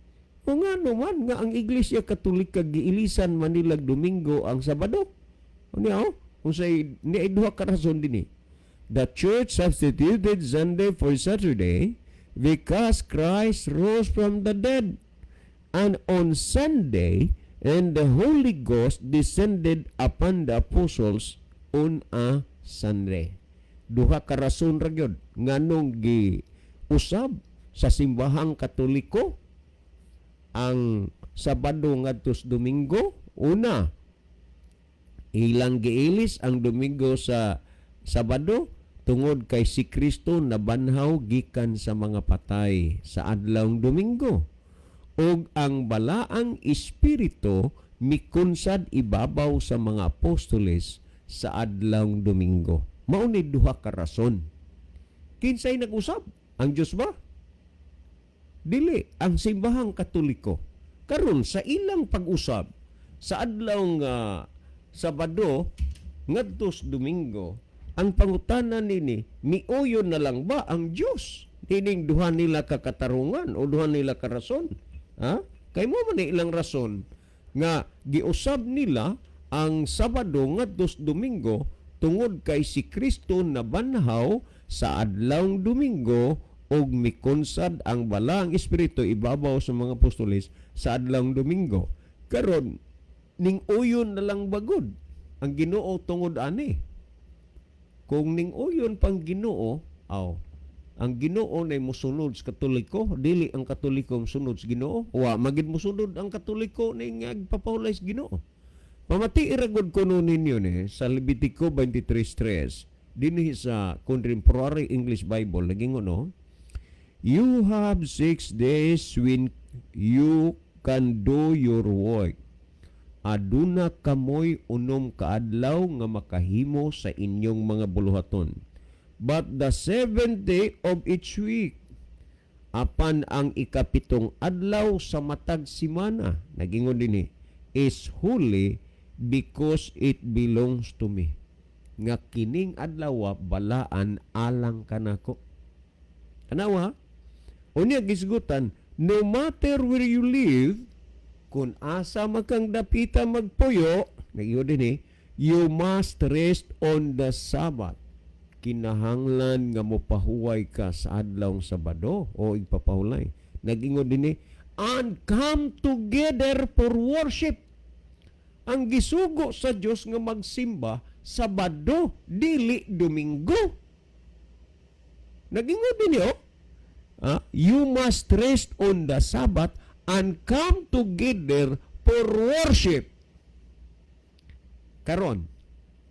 O nga naman nga ang Iglesia Katolika giilisan man nilag Domingo ang Sabado. Unya oh, unsay ni ay duha ka rason dinhi. The church substituted Sunday for Saturday because Christ rose from the dead. And on Sunday, and the Holy Ghost descended upon the apostles on a Sunday. Duha ka rason ra gyud nganong gi usab sa Simbahang Katoliko ang Sabado ngadto sa Domingo. Una, ilang giilis ang Domingo sa Sabado tungod kay si Kristo nabanhaw gikan sa mga patay sa adlawng Domingo ug ang Balaang Espiritu mikunsad ibabaw sa mga apostoles sa adlawng Domingo. Mao ni duha ka rason. Kinsay nag-usab? Ang Dios ba? Dili, ang Simbahang Katoliko. Karon sa ilang pag-usab sa adlawng Sabado ngadto sa Domingo, ang pangutana nini, miuyon na lang ba ang Dios nining duha nila ka katarungan o duha nila ka rason? Ha? Kay mo man ni ilang rason nga giusab nila ang Sabado ngadto sa Domingo tungod kay si Kristo nabanhaw sa adlawng Domingo ug mikonsad ang Balaang Espiritu ibabaw sa mga apostoles sa adlawng Domingo. Karon, ning uyon na lang bagod ang Ginoo tungod ani? Kung ning uyon pang Ginoo, aw, ang Ginoo nay mosunod sa Katoliko, dili ang Katoliko mosunod sa Ginoo. Wa magid mosunod ang Katoliko ning nagpapahulay sa Ginoo. Pamati iragod ko ninyo ni sa Levitico 23:3 dinhi sa Contemporary English Bible, naging no, "You have 6 days when you can do your work." Aduna kamoy 6 ka adlaw nga makahimo sa inyong mga buluhaton. "But the seventh day of each week," apan ang ikapitong adlaw sa matag simana, nagingon dinhi, "is holy because it belongs to me." Nga kining adlaw balaan alang kanako. Tanawa. Unya gisgutan, "No matter where you live," kung asa makang dapita magpuyo, nagiyo din eh, "you must rest on the Sabbath." Kinahanglan nga mopahuway ka sa adlawng Sabado o igpapahulay. Nagingon din eh, "and come together for worship." Ang gisugo sa Dios nga magsimba Sabado, dili Domingo. Nagingon din oh. Ah, "You must rest on the Sabbath and come together for worship." Karon,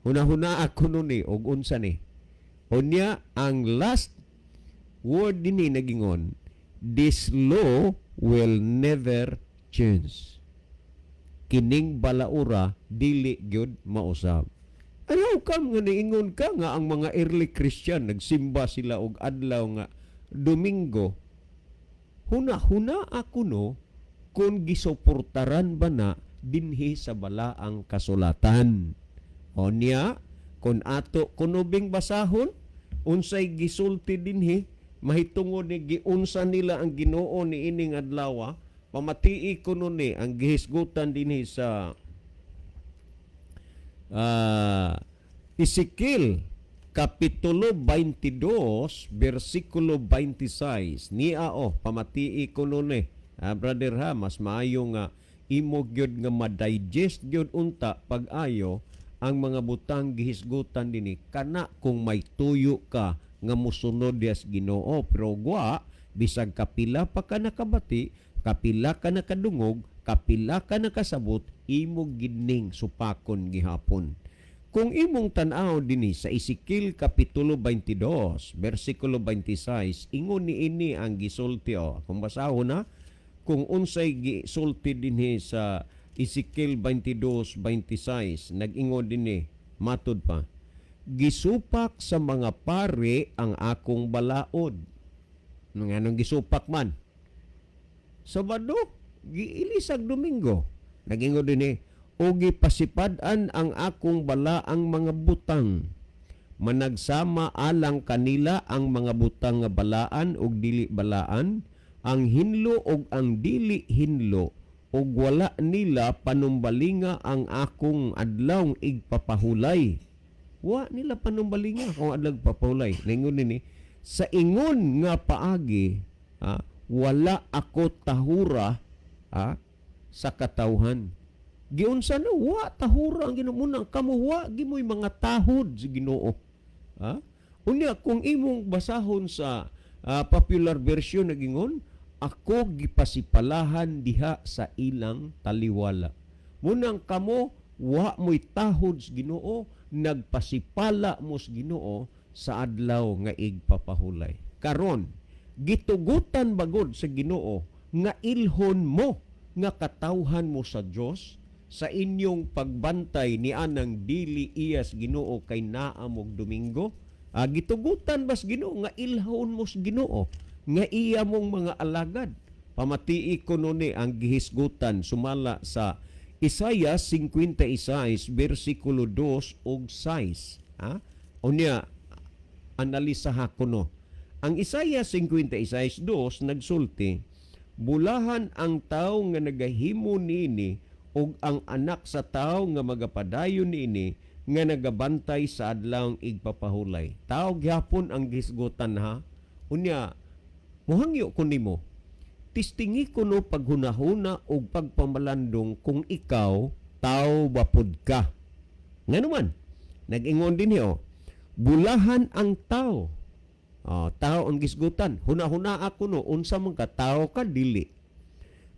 huna-huna ako nun eh, og unsa ni. Unya, ang last word dinhi nagingon, "This law will never change." Kining balaura dili gyud mausab. And how come nga niingon ka nga ang mga early Christian nagsimba sila og adlaw nga Domingo? Huna-huna ako no kung gisuportaran ba na dinhi sa balaang kasulatan. O niya, kung ato kunubing basahon unsay gisulti dinhi mahitungod ni giunsa nila ang Ginoo niining adlaw, pamatii kuno ni ang gihisgutan dinhi sa Ezekiel Kapitulo 22 bersikulo 26 niya. Oh, pamatii kuno ni, brother ha, mas maayo nga imo gyud nga ma-digest gyud unta pag-ayo ang mga butang gihisgutan dinhi kana kung may tuyo ka nga mosunod dias Ginoo. Pero gwa bisag kapila pa ka nakabati, kapila ka nakadungog, kapila ka nakasabot, imo gining supakon gihapon. Kung imong tan-aw dinhi sa Ezekiel Kapitulo 22 bersikulo 26, ingon niini ang gisulti o. Kung basahon na kung unsay gisulti dinhi sa Ezekiel 22:26, nag-ingon dinhi, matud pa, "Gisupak sa mga pare ang akong balaod." Nganong gisupak man? Sabado, giilisag Domingo. Nag-ingon dinhi, "O gipasipad-an ang akong balaang mga butang. Managsama alang kanila ang mga butang nga balaan ug dili balaan, ang hinlo ug ang dili hinlo, ug wala nila panumbalinga ang akong adlawng igpapahulay." Wa nila panumbalinga kung adlaw igpapahulay. Ningon nini, "Sa ingon nga paagi, wala ako tahura sa katawhan." Giunsa na wa tahura ang Ginoo munang kamo wa gimoy mga tahod sa Ginoo. Ha? Unya kung imong basahon sa popular version, nagingon, "Ako gipasipalahan diha sa ilang taliwala." Munang kamo wa mo'y tahod sa Ginoo, nagpasipala mo sa Ginoo sa adlaw nga igpapahulay. Karon, gitugutan bagod sa Ginoo nga ilhon mo nga katawhan mo sa Dios sa inyong pagbantay ni anang dili iyas Ginoo kay naa mog Domingo? Gitugutan bas Ginoo nga ilhon mo sa Ginoo nga iya mong mga alagad? Pamatii ko ni ang gihisgutan sumala sa Isaiah 56 bersikulo 2 ug 6. Ha? Unya analisaha kuno. Ang Isaiah 56:2 nagsulti, "Bulahan ang tawo nga nagahimo niini ug ang anak sa tawo nga magapadayon niini nga nagabantay sa adlawng igpapahulay." Tao gyapon ang gisgutan ha. Unya muhangyo ko nimo. Tistingi ko no paghunahuna ug pagpamalandong kung ikaw tao ba pud ka. Ngano man, nag-ingon din oh. Bulahan ang tao. Oh, tao ang gisgutan. Huna-huna ako no, unsa man ka, tao ka dili.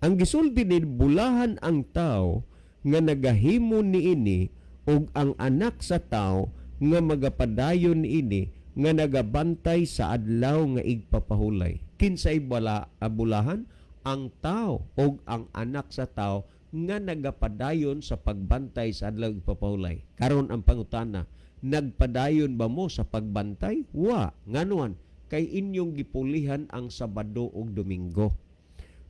Ang gisulti ni, "Bulahan ang tao nga nagahimo niini ug ang anak sa tao nga magapadayon niini nga nagabantay sa adlaw nga igpapahulay." Kinsay bala abulahan? Ang tao ug ang anak sa tao nga nagapadayon sa pagbantay sa adlaw igpapahulay. Karon ang pangutana, nagpadayon ba mo sa pagbantay? Wa, nganuan kay inyong gipulihan ang Sabado ug Domingo.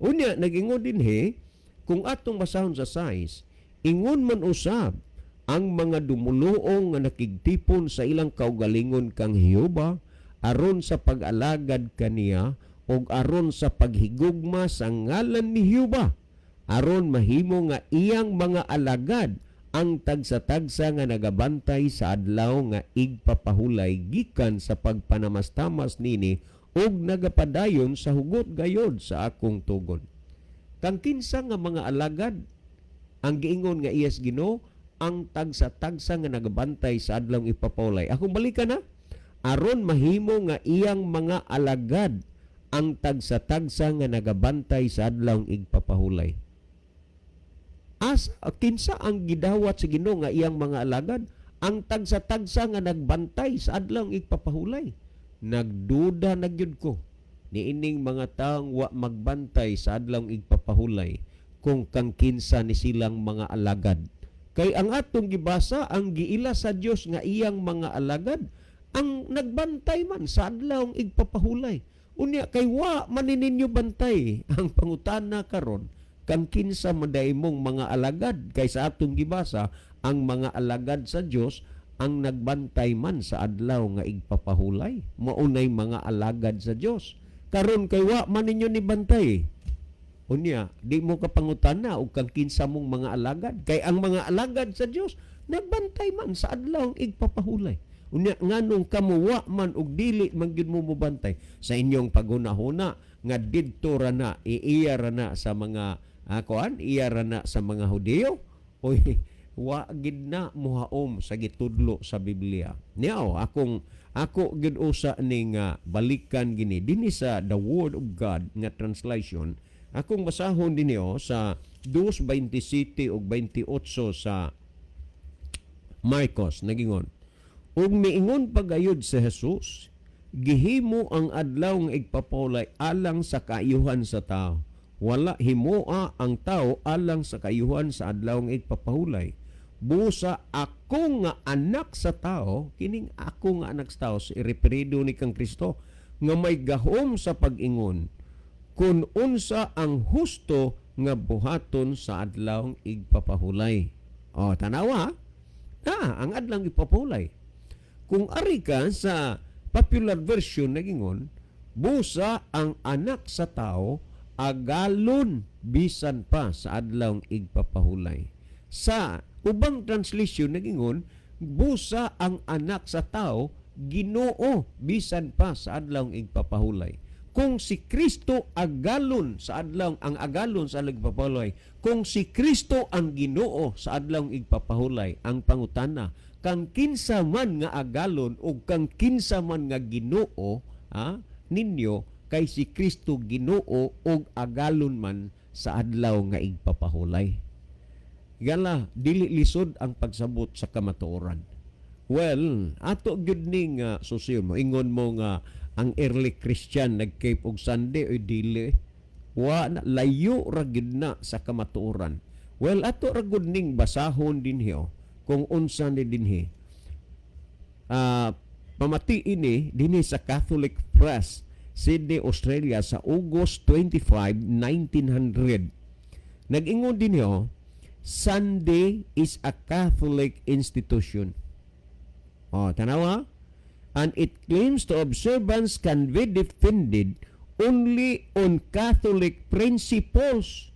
Unya nagingon dinhi, kung atong basahon sa 6, "Ingon man usab ang mga dumuluong nga nakigtipon sa ilang kaugalingon kang Jehova aron sa pag-alagad kaniya ug aron sa paghigugma sa ngalan ni Jehova, aron mahimo nga iyang mga alagad ang tagsa-tagsa nga nagabantay sa adlaw nga igpapahulay gikan sa pagpanamastamas nini ug nagapadayon sa hugot gayod sa akong tugon." Kang kinsa nga mga alagad ang giingon nga iyas Ginoo? Ang tagsa-tagsa nga nagabantay sa adlaw ipapahulay. Akong balikan na. "Aron mahimo nga iyang mga alagad ang tagsa-tagsa nga nagabantay sa adlaw igpapahulay." As kinsa ang gidawat sa Ginoo nga iyang mga alagad? Ang tagsa-tagsa nga nagbantay sa adlaw igpapahulay. Nagduda na gyud ko niining mga taong wa magbantay sa adlaw igpapahulay kung kang kinsa ni silang mga alagad. Kay ang atong gibasa, ang giila sa Dios nga iyang mga alagad ang nagbantay man sa adlaw igpapahulay. Unya kay wa man ninyo bantay, ang pangutana karon, Kang kinsa man diay mong mga alagad? Kay sa atong gibasa, ang mga alagad sa Dios ang nagbantay man sa adlaw nga igpapahulay. Maunay mga alagad sa Dios. Karon kay wa man ninyo ni bantay. Unya, di mo kapangutana og kang kinsa mong mga alagad, kay ang mga alagad sa Dios nagbantay man sa adlaw igpapahulay. Unya, nganong kamo wa man og dili man gyud mo mobantay sa inyong paghunahuna nga didto ra na, iiya ra na sa mga kuan, iya ra na sa mga Hudiyo? Oy, wa gid na muhaom sa gitudlo sa Biblia. Niyaw, akong ako gid usa ning balikan gini dinhi sa The Word of God nga translation. Akong basahon dinhi oh, sa 2:27 ug 28 sa Marcos, nagingon: "Ug miingon pagayod si Jesus, gihimo ang adlaw nga igpapahulay alang sa kaayuhan sa tao. Wala himoa ang tao alang sa kaayuhan sa adlaw nga igpapahulay. Busa ako nga anak sa tao," kining "ako nga anak sa tao," si referido ni kang Kristo, "nga may gahom sa pag-ingon kung unsa ang husto nga buhaton sa adlaw igpapahulay." O, tanawa, ah, ang adlaw igpapahulay. Kung ari ka sa popular version, nagingon, "Busa ang anak sa tao agalon bisan pa sa adlaw igpapahulay." Sa ubang translation, nagingon, "Busa ang anak sa tao Ginoo bisan pa sa adlaw igpapahulay." Kung si Kristo agalon sa adlaw, ang agalon sa adlaw igpapahulay, kung si Kristo ang Ginoo sa adlaw igpapahulay, ang pangutana, kang kinsa man nga agalon o kang kinsa man nga Ginoo ninyo, kay si Kristo Ginoo og agalon man sa adlaw nga igpapahulay? Gala, dili lisod ang pagsabot sa kamatuoran. Well, ato gyud ning susiyon mo. Ingon mo nga ang early Christian nag-keep og Sunday, oy dili. Wa na, layo ra gyud na sa kamatuoran. Well, ato ra gud ning basahon dinhi oh, kung unsa ni dinhi. Pamati ini dinhi sa Catholic Press, Sydney, Australia, sa August 25, 1900. Nag-ingon dinhi oh, "Sunday is a Catholic institution." Oh, tanawa. "And it claims to observance can be defended only on Catholic principles."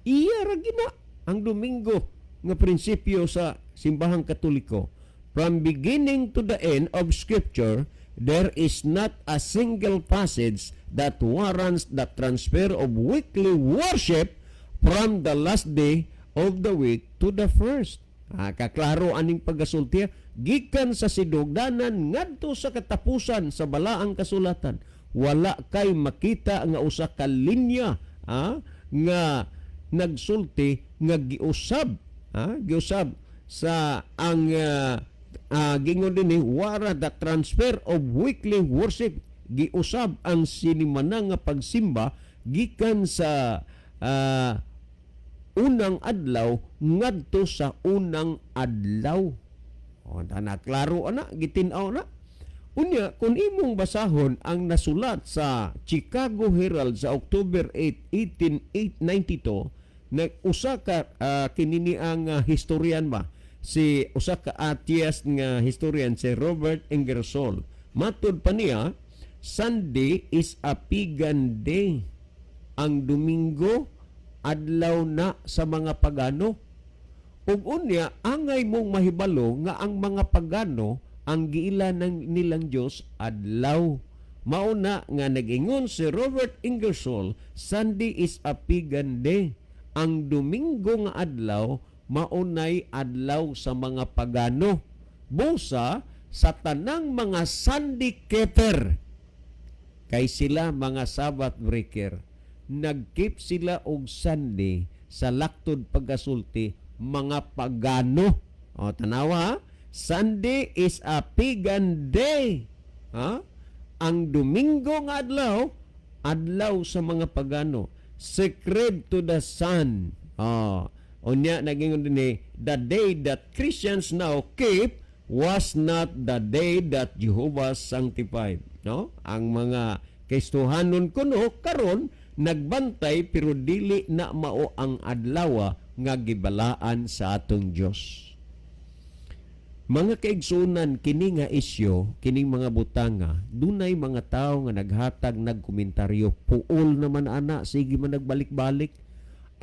Iya ra gina ang Domingo nga prinsipyo sa simbahang Katoliko. "From beginning to the end of Scripture, there is not a single passage that warrants the transfer of weekly worship from the last day of the week to the first." Kaklaro aning pagkasulti, gikan sa sinugdanan ngadto sa katapusan sa balaang kasulatan, wala kay makita nga usa ka linya nga nagsulti nga giusab sa ang gingon dinhi, wara the transfer of weekly worship, giusab ang sinimana nga pagsimba gikan sa unang adlaw ngadto sa unang adlaw. O, na klaro ana, gitin-aw na. Unya, kung imong basahon ang nasulat sa Chicago Herald sa October 8, 1892, na usa ka kinini ang historian ba, si usa ka atheist nga historian, si Robert Ingersoll. Matud pa niya, "Sunday is a pagan day." Ang Domingo adlaw na sa mga pagano. Ug unya, angay mong mahibalo nga ang mga pagano, ang giila ng nilang Dios adlaw. Mauna nga nag-ingon si Robert Ingersoll, "Sunday is a pagan day." Ang Domingo nga adlaw maunay adlaw sa mga pagano. Busa sa tanang mga Sunday keeper, kay sila mga Sabbath breaker, nag-keep sila og Sunday, sa laktod pagkasulti, mga pagano. O, tanawa ha? "Sunday is a pagan day." Ha? Ang Domingo nga adlaw, adlaw sa mga pagano. "Sacred to the sun." Oh. Unya naging din, "The day that Christians now keep was not the day that Jehovah sanctified." No? Ang mga Kristohanon kuno karon Nagbantay, pero dili na mao ang adlaw nga gibalaan sa atong Dios. Mga kaigsunan, kini nga isyo, kining mga butanga, dunay mga tao nga naghatag, nagkomentaryo, "Puol naman ana, sige man nagbalik-balik."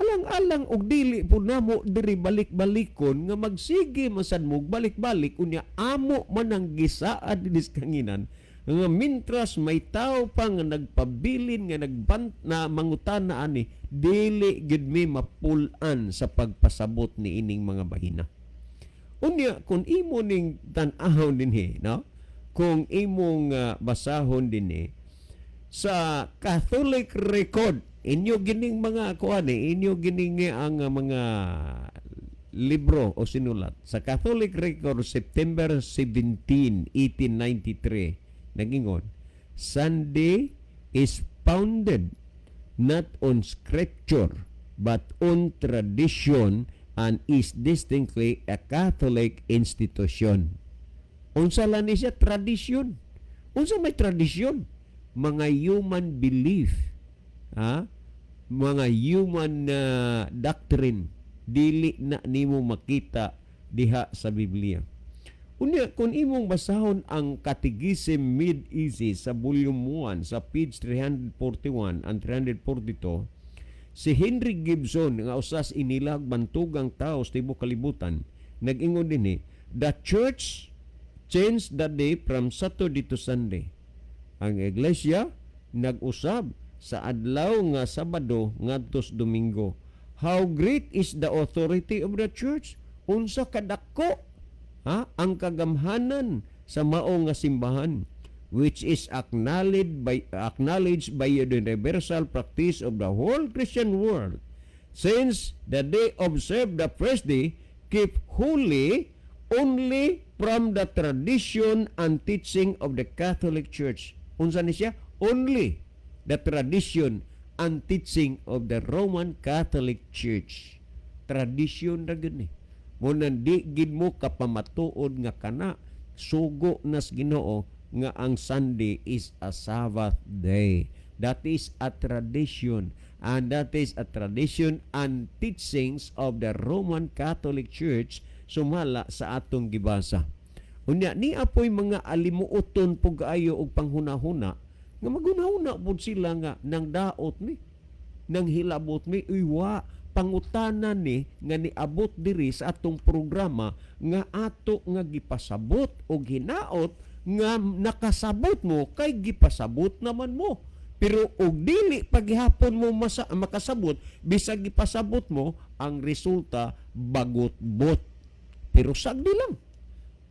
Alang-alang og dili pud namo diri balik-balikon nga magsige masad mo balik-balik, unya amo man ang gisaad dinis kanginan nga mintras may tao pa nga nagpabilin nga nagbant na mangutana ani, dili gid mi mapul-an sa pagpasabot ni ining mga bahina. Unya kung imo ning tan-ahon dinhi, no, kung imong basahon dinhi sa Catholic Record, inyo gining mga kuan eh, inyo gining ang mga libro o sinulat sa Catholic Record, September 17, 1893, nagingon, "Sunday is founded not on scripture but on tradition and is distinctly a Catholic institution." Unsa lang ni siya? Tradisyon. Unsa may tradisyon? Mga human belief. Ha? Mga human doctrine. Dili na nimo makita diha sa Biblia. Unya, kung imong basahon ang Catechism Made Easy sa volume 1 sa page 341 and 342, si Henry Gibson nga usas inilag bantugang tao sa tibuok kalibutan, nag-ingon dinhi, "The church changed the day from Saturday to Sunday." Ang iglesia nag-usab sa adlaw nga Sabado ngadto sa Domingo. How great is the authority of the church? Unsa kadako, ha, ang kagamhanan sa mao nga simbahan, which is acknowledged by the universal practice of the whole Christian world, since the day observed the first day keep holy only from the tradition and teaching of the Catholic Church. Unsa ni siya? Only the tradition and teaching of the Roman Catholic Church. Tradition ra gyud ni. Mo nang di gid mo kapamatuod nga kana sugo nas Ginoo nga ang Sunday is a Sabbath day. That is a tradition, and that is a tradition and teachings of the Roman Catholic Church, sumala sa atong gibasa. Unya ni apoy mga alimuoton pug kaayo og panghunahuna nga maghunahuna pud sila nga nang daot mi, nang hilabot mi. Uy, wa pangutana ni nga niabot diri sa atong programa nga ato nga gipasabot og hinaot nga nakasabot mo, kay gipasabot naman mo. Pero og dili paghihapon mo makasabot bisag gipasabot mo, ang resulta bagot-bot. Pero sagdi lang,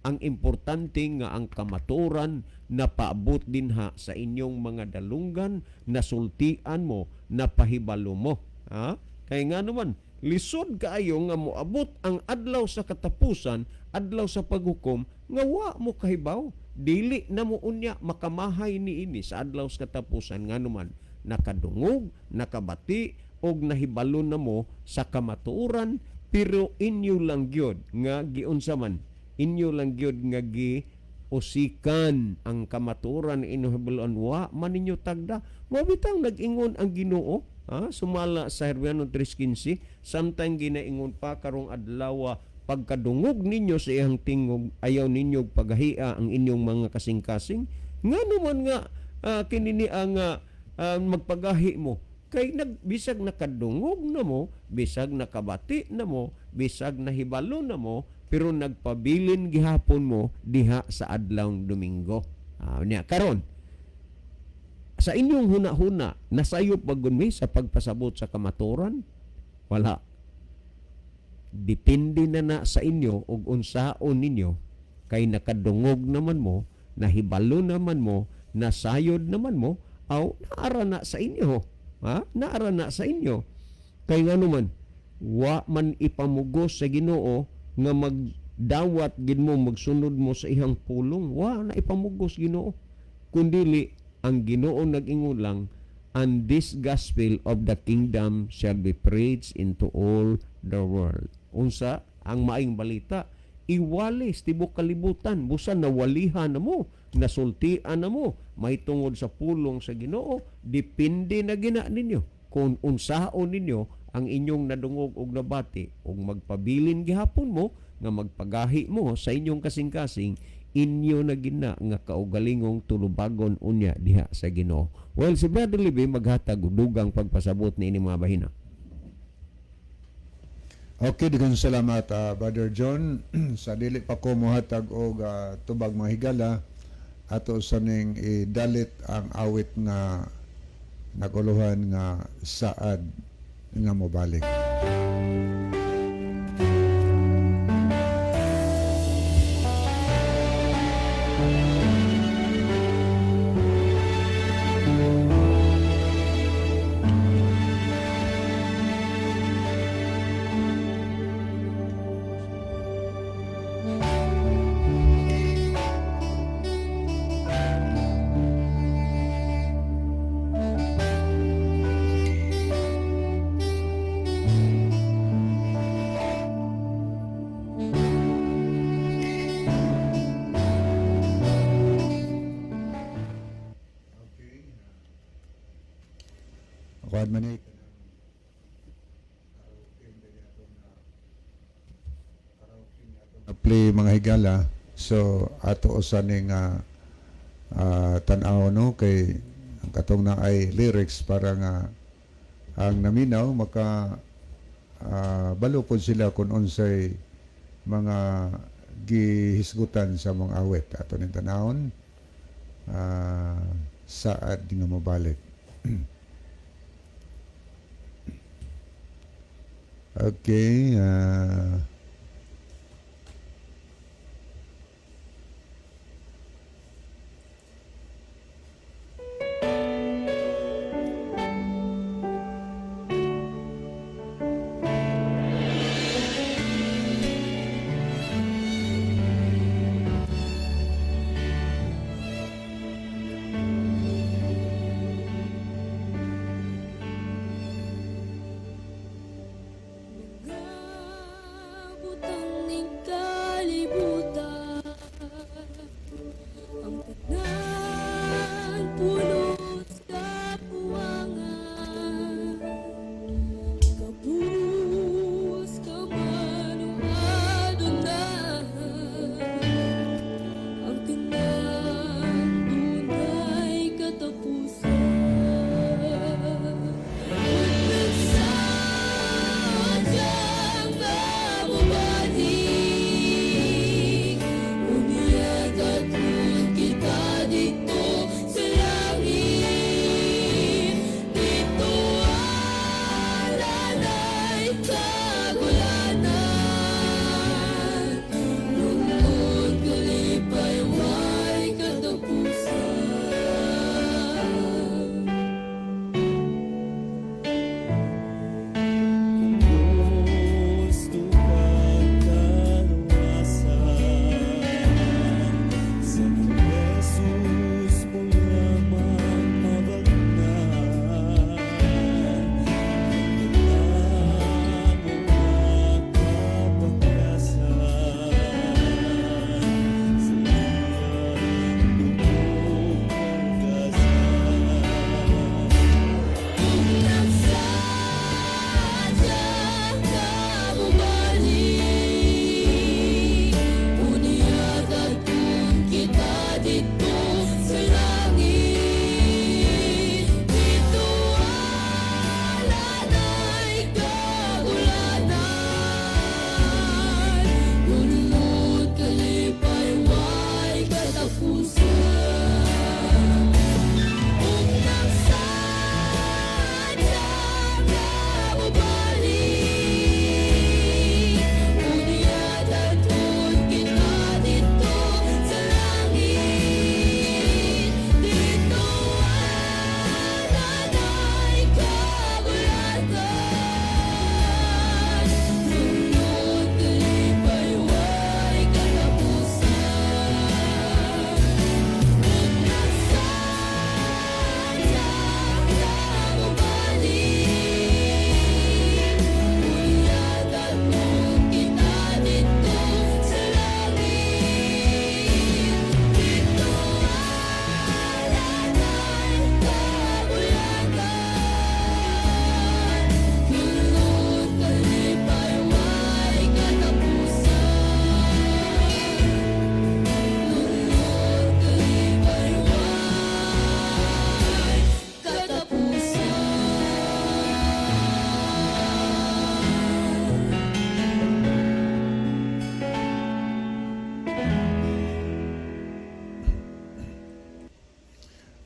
ang importante nga ang kamaturan na paabot dinha sa inyong mga dalunggan, nasultian mo, napahibalo mo, ha? Kay nga naman lisod kaayo nga moabot ang adlaw sa katapusan, adlaw sa paghukom, nga wa mo kahibaw. Dili na mo unya makamahay niini sa adlaw sa katapusan, nga naman nakadungog, nakabati og nahibalo na mo sa kamatuoran, pero inyo lang gyud nga giunsa man, inyo lang gyud nga gi usikan ang kamatuoran, inyo hibaluan, wa man ninyo tagda. Mo bitang nag-ingon ang Ginoo, ha, sumala sa Hebreo 3:15, samtang ginaingon pa karong adlaw, "Pagkadungog ninyo sa iyang tingog, ayaw ninyo pagahia ang inyong mga kasing-kasing." Ngano man nga kini ni ang magpagahi mo kay bisag nakadungog na mo, bisag nakabati na mo, bisag nahibalo na mo, pero nagpabilin gihapon mo diha sa adlawng Domingo. Niya karon, sa inyong huna-huna, nasayop ba gud mi sa pagpasabot sa kamaturan? Wala. Depende na na sa inyo ug unsaon ninyo, kay nakadungog naman mo, nahibalo naman mo, nasayod naman mo, aw naara na sa inyo, ha, naara na sa inyo. Kay ngano man wa man ipamugos sa Ginoo nga magdawat gid mo, magsunod mo sa iyang pulong. Wa na ipamugos Ginoo, kundili ang Ginoo nag-ingon lang, "And this gospel of the kingdom shall be preached into all the world." Unsa ang maayong balita? Iwali sa tibok kalibutan, busa nawalihan na mo, nasultian na mo mahitungod sa pulong sa Ginoo. Depende na gina ninyo kung unsaon ninyo ang inyong nadungog og nabati, ug magpabilin gihapon mo nga magpagahi mo sa inyong kasing-kasing, inyo na gina nga kaugalingong tulubagon unya diha sa Ginoo. Well, si Brother Libby maghatag og dugang pagpasabot niini, mga bahina. Okay, daghang salamat, Brother John. Sa dili pa ko mohatag og tubag, mga higala, ato sa ning idalit ang awit nga naguluhan nga "Saad nga Mobalik". Okay. Kuan man ni play, mga higala, so ato usa ning tan-aw, no, kay ang katong na ay lyrics para nga ang naminaw maka balo pod sila kung unsay mga gihisgutan sa mga awit. Ato ning tanawon, "Saad nga Mobalik". Okay. Mga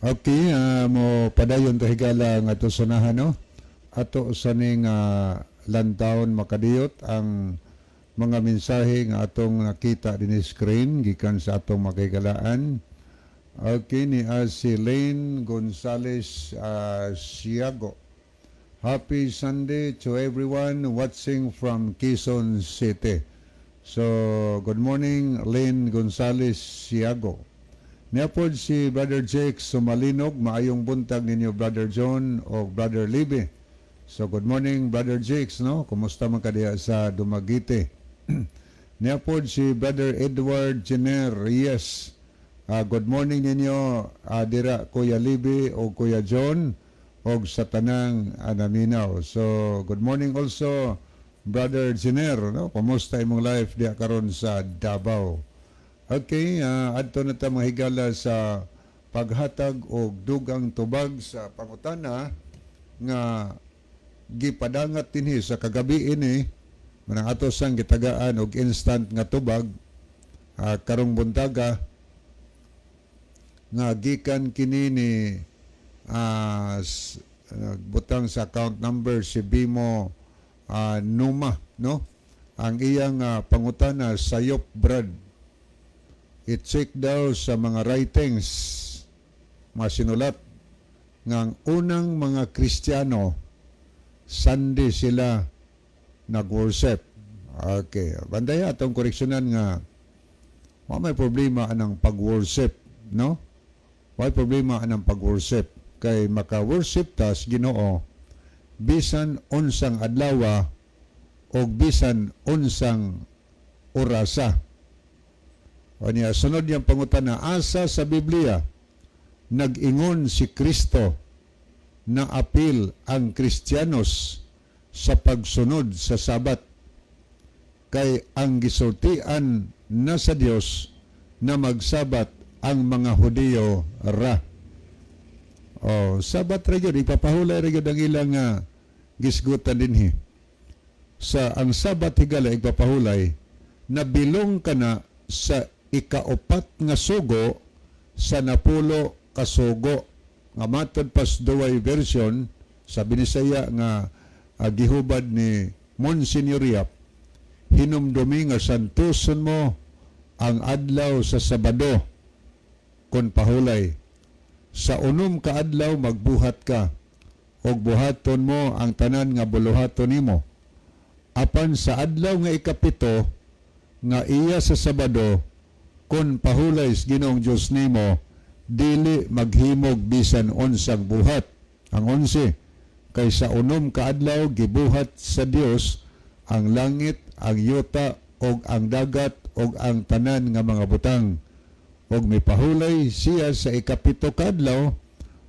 Okay, mo padayon ta, higala, nga ato sunahan, no. Ato sa ning lantawon makadiyot ang mga mensahe nga atong nakita din screen gikan sa atong makigalaan. Okay, ni si Lane Gonzales Siago. Happy Sunday to everyone watching from Quezon City. So, good morning, Lane Gonzales Siago. Naa pod si Brother Jake Sumalinog, maayong buntag ninyo, Brother John o Brother Libby. So good morning, Brother Jakes, no? Kumusta man ka diha sa Dumaguete? Naa pod si Brother Edward Jenner Reyes. Good morning ninyo dira, Kuya Libby o Kuya John, og sa tanang naminaw. So good morning also, Brother Jenner, no? Kumusta imong life diha karon sa Davao? Okay, adto na ta, mga higala, sa paghatag og dugang tubag sa pangutana nga gipadangat dinhi sa kagabi ini, manang ato sang gitagaan og instant nga tubag karong buntaga, nga gikan kini ni butang sa account number si Bimo Numa, no? Ang iyang pangutana, sayop Brad, i-check daw sa mga writings, mga sinulat, nga ang unang mga Kristiyano, Sunday sila nag-worship. Okay, banday atong koreksyonan nga wa may problema anang pag-worship, no? Wa may problema anang pag-worship kay maka-worship tas Ginoo bisan unsang adlaw o bisan unsang orasa. O niya, sunod niyang pangutana, asa sa Biblia nag-ingon si Kristo na apil ang Kristiyanos sa pagsunod sa Sabat? Kay ang gisultian na sa Dios na magsabat ang mga Hudiyo ra. O, Sabat ra gyud, ipapahulay ra gyud ang ilang gisgutan dinhi. Sa ang Sabat, higala, ipapahulay na bilong kana sa ikaupat nga sugo sa 10 ka sugo nga matod pas duway version sa Binisaya nga gihubad ni Monsignor Yap: "Hinumdumi nga santuson mo ang adlaw sa Sabado." Kon pahulay, sa 6 ka adlaw magbuhat ka og buhaton mo ang tanan nga buluhaton nimo, apan sa adlaw nga 7 nga iya sa Sabado, kon pahulay sa Ginoong Dios nimo, dili maghimog bisan unsang buhat. Ang 11, kay sa 6 ka adlaw gibuhat sa Dios ang langit, ang yuta ug ang dagat ug ang tanan nga mga butang, ug mipahulay siya sa 7 ka adlaw.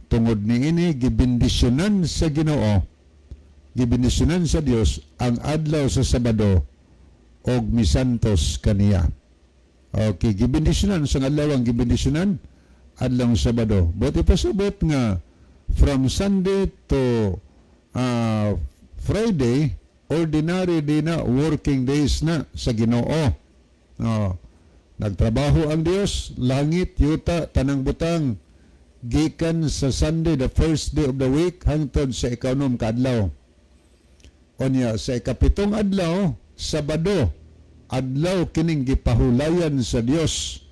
Tungod niini gibendisyonan sa Ginoo, gibendisyonan sa Dios ang adlaw sa Sabado ug misantos kaniya. Okay, gibendisyonan sa adlaw, ang gibendisyonan adlaw Sabado. But ipasabot nga from Sunday to Friday, ordinary din na working days na sa Ginoo. Oh, nagtrabaho ang Dios, langit, yuta, tanang butang, gikan sa Sunday, the first day of the week, hangtod sa 6 ka adlaw. Onya sa 7 adlaw, Sabado, adlaw kining gipahulayan sa Dios.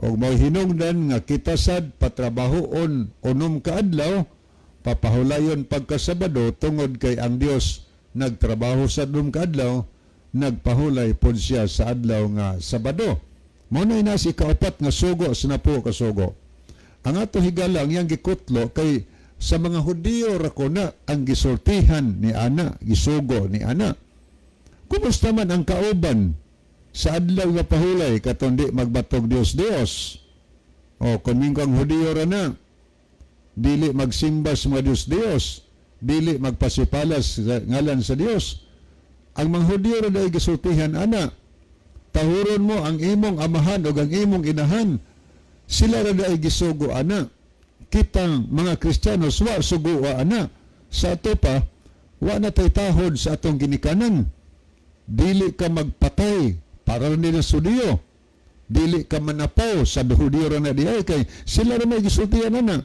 Og mao hinungdan nga kita sad patrabahoon 6 ka adlaw, papahulayon pagka Sabado, tungod kay ang Dios nagtrabaho sa 6 ka adlaw, nagpahulay pod siya sa adlaw nga Sabado. Mao na ina si ikaapat nga sugo sa 10 ka sugo. Ang ato, higala, ang iyang gikutlo kay sa mga Hudiyo ra ko na ang gisultihan ni ana, gisugo ni ana. Kumusta man ang kauban sa adlaw nga pahulay katong di magbatog Dios Dios? O kung mingko ang Hudiyo ra na, dili magsimba sa mga Dios Dios, dili magpasipalas sa ngalan sa Dios. Ang mga Hudiyo ra dahil gisultihan ana. Tahuron mo ang imong amahan o ang imong inahan. Sila ra dahil gisugo ana. Kitang mga Kristiyano wa sugo ana. Sa ato pa, wa na tay tahod sa atong ginikanan. Dili ka magpatay para nila sa Hudiyo. Dili ka manapaw sa Hudiyo ra na diay kay sila ra may gisultihan ana.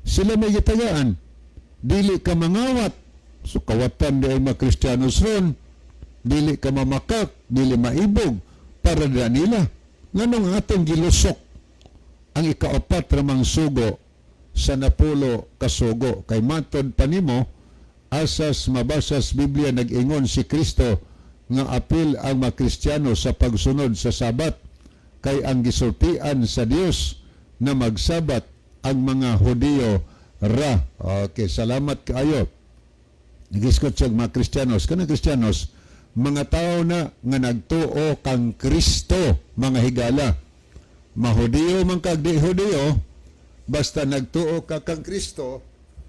Sila may gitagaan. Dili ka mangawat. So kawatan di ay mga Kristiyanos ron. Dili ka mamakak, dili maibog para na nila. Nganong atong gilusok ang ikaapat ramang sugo sa napulo kasugo? Kay matod pa nimo, asas mabasas Biblia nag-ingon si Kristo nga apil ang mga Kristiyano sa pagsunod sa Sabat, kay ang gisultian sa Dios na magsabat ang mga Hudiyo ra. Okay, salamat kaayo. Nagiskot siya mga Kristiyanos. Kanang Kristiyanos, mga tao na nga nagtuo kang Kristo, mga higala. Mahudiyo man kag di Hudiyo, basta nagtuo ka kang Kristo,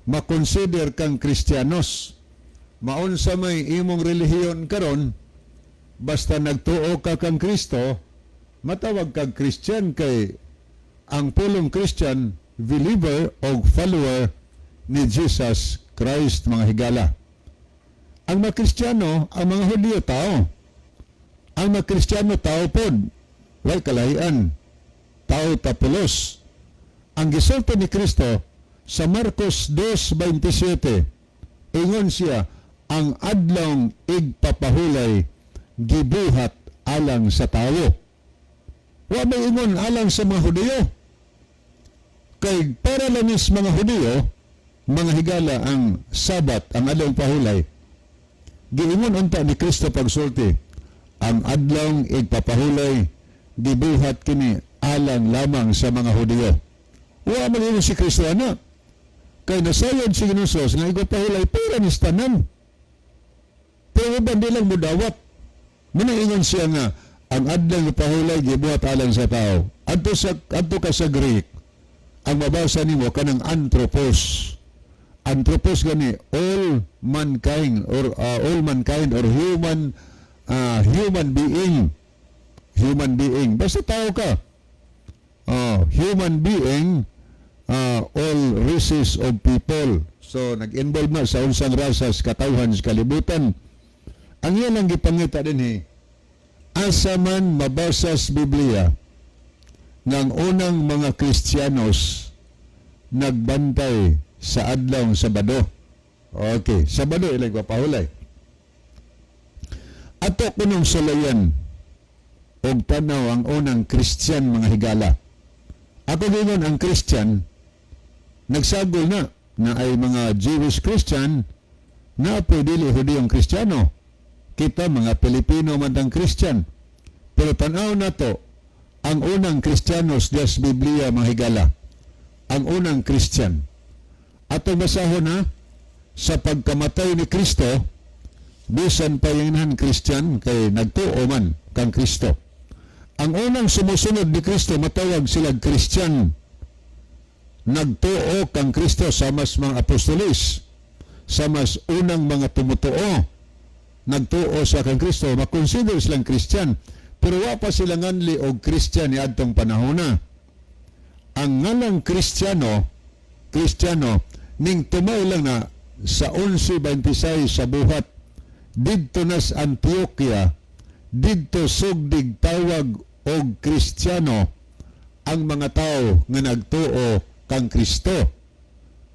makonsider kang Kristiyanos. Maunsa may imong relihiyon karon, basta nagtuo ka kang Kristo, matawag kag Christian, kay ang pulong Christian, believer o follower ni Jesus Christ, mga higala. Ang mga Kristiyano, ang mga Hudiyo tao. Ang mga Kristiyano tao pod. Way kalahian. Tao tapulos. Ang gisulti ni Kristo sa Marcos 2:27, ingon siya, ang adlong igpapahulay gibuhat alang sa tawo. Wa may ingon alang sa mga Hudiyo. Kay para lang is mga Hudiyo, mga higala, ang Sabat, ang adlong pahulay. Giingon unta ni Kristo pagsulti, ang adlong igpapahulay gibuhat kini alang lamang sa mga Hudiyo. Wa man ingon si Kristo ana. Kay nasayod si Ginoo nga igpapahulay para ni tanan. Pero uban di lang mudawat. Muna ingon siya nga ang adlong ipahulay gibuhat alang sa tao. Adto ka sa Greek, ang mabasa nimo kanang anthropos. Anthropos gani all mankind or human being. Human being. Basta tao ka. Oh, human being, all races of people. So nag-involve na sa unsang rasas katawhan sa kalibutan. Ang iyan ang gipangita dinhi. Asa man mabasa sa Biblia ng unang mga Kristiyanos nagbantay sa adlawng Sabado? Okay, Sabado ilang papahulay. Ato kunong sulayan og tanaw ang unang Christian, mga higala. Ako gingon ang Christian nagsagol na na ay mga Jewish Christian na pwede dili Hudiyong Kristiyano. Kita mga Pilipino man ang Christian. Pero tanaw na to ang unang Kristiyanos sa Biblia, mga higala. Ang unang Christian. Ato basahon na sa pagkamatay ni Kristo, bisan pa yung Christian kay nagtuo man kang Kristo. Ang unang sumusunod ni Kristo matawag sila Christian. Nagtuo kang Kristo sa mas mga apostolis, sa mas unang mga tumutuo. Nagtuo sa kang Kristo, makonsider silang Christian. Pero wa pa sila nganli og Christian ni adtong panahona. Ang ngalang Kristiyano, Kristiyano, ning tumaw lang na sa 11:26 sa Buhat, didto nas Antioquia, didto sugdig tawag og Kristiyano ang mga tao nga nagtuo kang Kristo.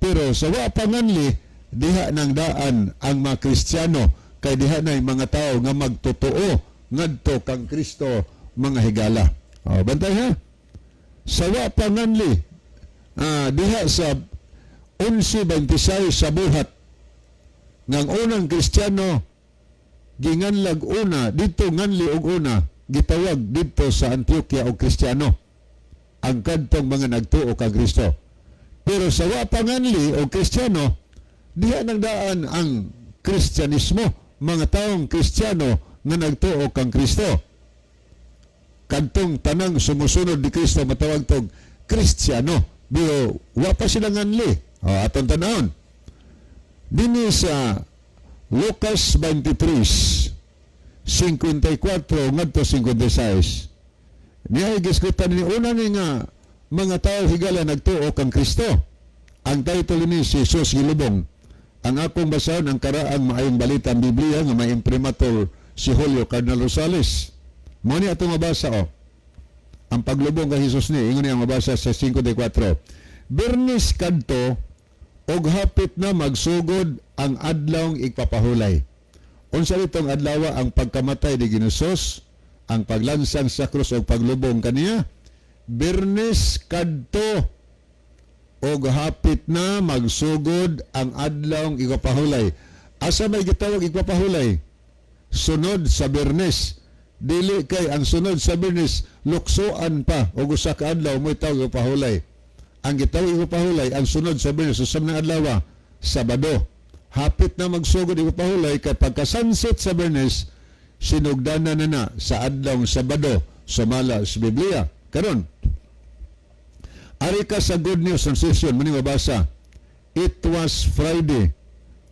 Pero sa wa pa nganli, diha nang daan ang mga Kristiyano kay diha na mga tao nga magtotoo ngadto kang Kristo, mga higala. O, bantay ha. Sa wa pa nganli, diha sa 11:26 sa Buhat, ngang unang Kristiyano ginganlag una dito, nganli og una gitawag dito sa Antioquia og Kristiyano ang kadtong mga nagtuo kang Kristo. Pero sa wa pa nganli og Kristiyano, diha nang daan ang Kristyanismo, mga taong Kristiyano nga nagtuo kang Kristo. Kadtong tanang sumusunod ni Kristo matawag tog Kristiyano. Pero wa pa sila nganli. O, atong tanawon. Dinhi sa Lucas 23, 54 ngadto 56. Niya gisgutan ni una ni nga mga tao, higala, nagtuo kang Kristo. Ang title ni si Jesus gilubong. Ang akong basahon ang karaang Maayong Balita ang Biblia nga may imprimatur si Julio Cardinal Rosales. Mo ni atong mabasa oh. Ang paglubong kay Jesus ni ingon niya mabasa sa 54. Bernis kadto Og hapit na magsugod ang adlawng igpapahulay. Unsa ditong adlaw? Ang pagkamatay ni Ginoos, ang paglansang sa krus ug paglubong kaniya. Biyernes kadto og hapit na magsugod ang adlawng igpapahulay. Asa may gitawag igpapahulay? Sunod sa Biyernes. Dili kay ang sunod sa Biyernes luksoan pa og usa ka adlaw mo'y tawag igpapahulay. Ang gitawag igpapahulay ang sunod sa Biyernes, usab ng adlaw, Sabado. Hapit na magsugod igpapahulay kay pagka sunset sa Biyernes, sinugdanan na na sa adlawng Sabado sumala sa Biblia. Karon, ari ka sa Good News Translation, muni mabasa. "It was Friday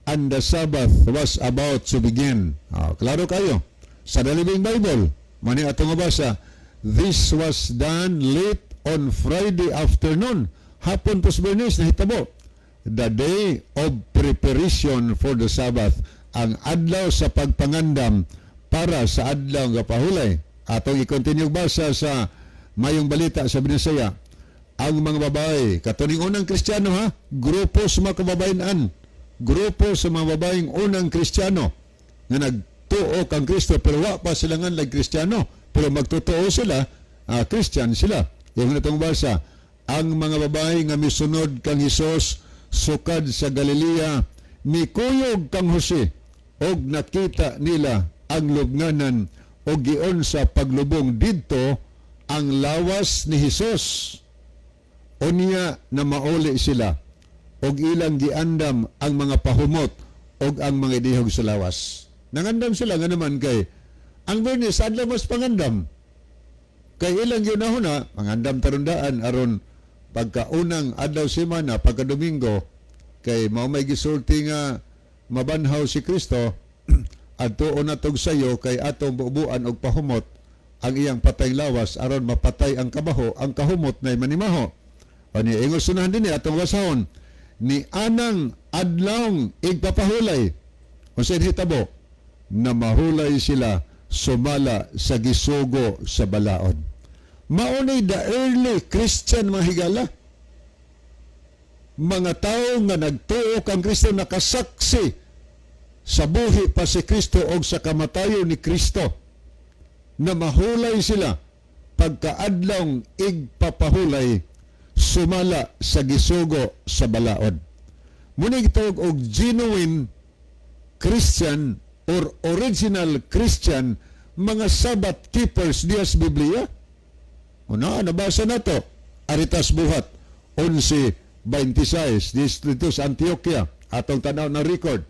and the Sabbath was about to begin." Ah, klaro kayo. Sa The Living Bible, mani atong mabasa, "This was done late on Friday afternoon." Hapon pos Biyernes, nahitabo. "The day of preparation for the Sabbath." Ang adlaw sa pagpangandam para sa adlaw nga pahulay. Atong i-continue basa sa Mayong Balita sa Binisaya. Ang mga babae, katuning unang Kristiyano ha, grupo sa mga kababayan, grupo sa mga babaeng unang Kristiyano nga nagtuo kang Kristo pero wa pa sila nga Kristiyano pero magtotoo sila, Christian sila. Yung natong basa, ang mga babae nga misunod kang Hesus sukad sa Galilea mikuyog kang Jose og nakita nila ang lubnganan og giun sa paglubong didto ang lawas ni Hesus. Unya na mauli sila og ilang giandam ang mga pahumot og ang mga idihog sa lawas. Nangandam sila nga naman kay ang Biyernes adlaw mas pangandam. Kay ilang giunahon mangandam tarundaan aron pagkaunang adlaw semana, pagka Domingo, kay mao may gisulti nga mabanhaw si Kristo, adtuon na tog sayo kay atong bubuan og pahumot ang iyang patay lawas aron mapatay ang kabaho, ang kahumot na manimaho. Ani ingon sunahan din atong basahon ni anang adlawng igpapahulay, unsa hitabo? Na mahulay sila sumala sa gisugo sa balaod. Maunay the early Christian, mga higala, mga tao nga nagtuo kang Kristo, nakasaksi sa buhi pa si Kristo og sa kamatayon ni Kristo, na mahulay sila pagkaadlawng igpapahulay sumala sa gisugo sa balaod. Muna gitawag og genuine Christian or original Christian, mga Sabbath keepers diya sa Biblia. Una, nabasa na to. Aritas Buhat, 11:26, dito sa Antioquia, atong tanaw na record.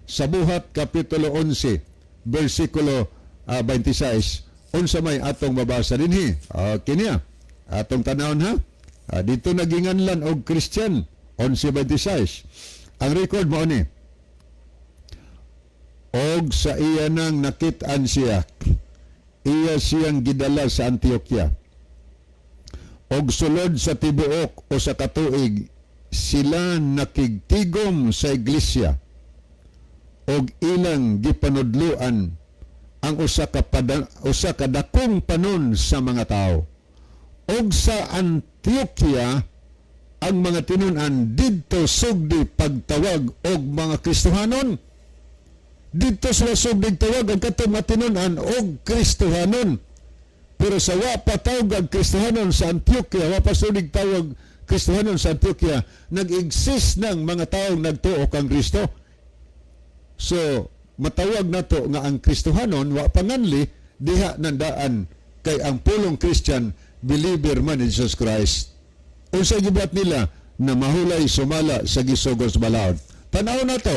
Sa Buhat, Kapitulo 11, versikulo 26, unsa may atong mabasa dinhi? Okay niya. Atong tanawon ha. Dito naginganlan og Christian, 11:26. Ang record mo ni, og sa iya nang nakit-an siya, iya siyang gidala sa Antioquia. Og sulod sa tibuok 1 ka tuig sila nakigtigom sa iglesia og ilang gipanudloan ang usa ka dakong panon sa mga tao. Og sa Antioquia ang mga tinun-an didto sugdi pagtawag og mga Kristohanon. Didto sila sugdi tawag ang katong mga tinun-an og Kristohanon. Pero sa wa pa tawag ang Kristohanon sa Antioquia, wa pa sugdi tawag Kristohanon sa Antioquia, nag-exist ng mga taong nagtuo kang Kristo. So, matawag nato nga ang Kristohanon wa panganli diha nandaan kay ang pulong Christian, believer man in Jesus Christ. Unsa gibuhat nila? Na mahulay sumala sa gisugos balaod. Tanaw na to,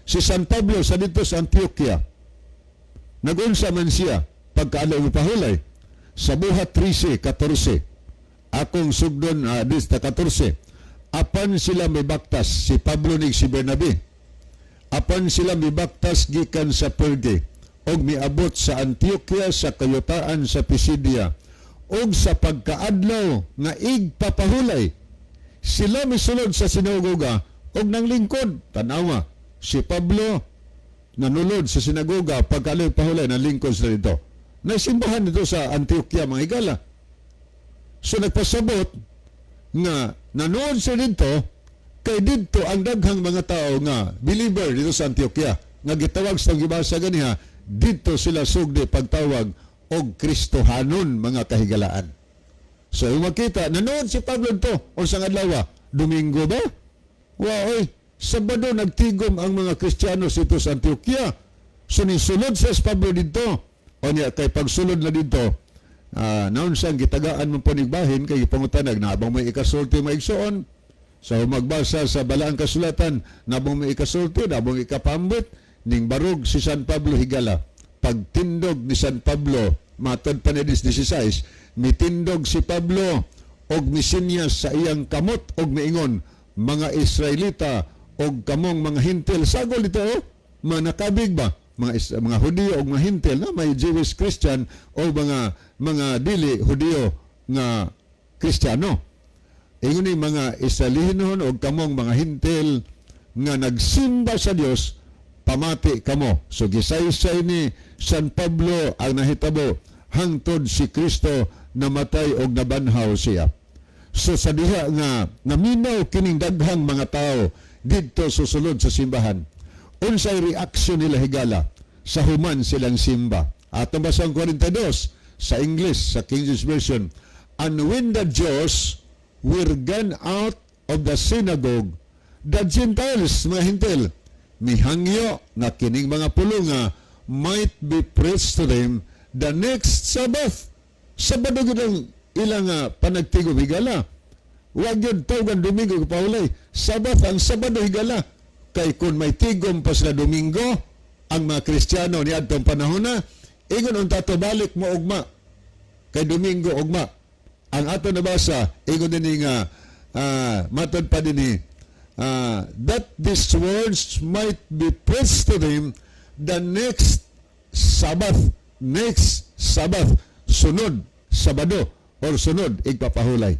si San Pablo sa dito sa Antioquia. Nagunsa man siya pagkaadlaw pahulay sa Buhat 13:14. Akong sugdon dis ta 14. Apan sila may baktas, si Pablo nig si Bernabe. Apan sila mibaktas gikan sa Perge og miabot sa Antioquia sa kayutaan sa Pisidia, og sa pagkaadlaw nga igpapahulay sila misulod sa sinagoga og nanglingkod. Tanawa, si Pablo nanulod sa sinagoga pagkaadlaw pahulay, nanglingkod sila dito. Naisimbahan dito sa Antioquia, mga higala. So nagpasabot nga nanood sila dito. Kay didto ang daghang mga tao nga believer dito sa Antioquia nga gitawag sa gibasa ganiha, didto sila sugdi pagtawag og Kristohanon, mga kahigalaan. So yung makita, nanood si Pablo to, unsang adlaw? Domingo ba? Wa oy, Sabado nagtigom ang mga Kristiyano dito sa Antioquia. So nisulod sa Pablo didto. O niya, kay pagsulod na didto, naon siyang gitagaan mo panigbahin kay gipangutanag nabang may ikasulti, maigsoon. Sa magbasa sa balaang kasulatan, nabang may ikasulti, nabang ikapambit, ning barog si San Pablo, higala. Pagtindog ni San Pablo, matod pa ni 16, mitindog si Pablo og misinyas sa iyang kamot og miingon, "Mga Israelita og kamong mga Hintil," sagol dito oh, mga nakabig ba mga Hudiyo og mga Hintil na may Jewish Christian o mga dili Hudiyo nga Kristiyano. Ingon ni, "Mga Israelinon og kamong mga Hintil nga nagsimba sa Dios, pamati kamo." So gisaysay ni San Pablo ang nahitabo hangtod si Kristo namatay og nabanhaw siya. So sa diha nga naminaw kining daghang mga tao didto susulod sa simbahan, unsay reaksyon nila, higala, sa human silang simba? Atong basang 42 sa English, sa King James Version. "And when the Jews were gone out of the synagogue, the Gentiles," mga Hintil, "mihangyo nga kining mga pulunga might be preached to them the next Sabbath." Sabado gyud ang ilang panagtigom, higala. Wag yun tawgan Domingo pahulay. Sabbath ang Sabado, higala. Kay kung may tigom pa sila Domingo, ang mga Kristiyano ni adtong panahon na, ingon unta to, balik mo ugma. Kay Domingo ugma. Ang ato nabasa, ingon din nga, matod pa din ni, "that these words might be preached to them the next Sabbath." Next Sabbath. Sunod, Sabado, or sunod, igpapahulay.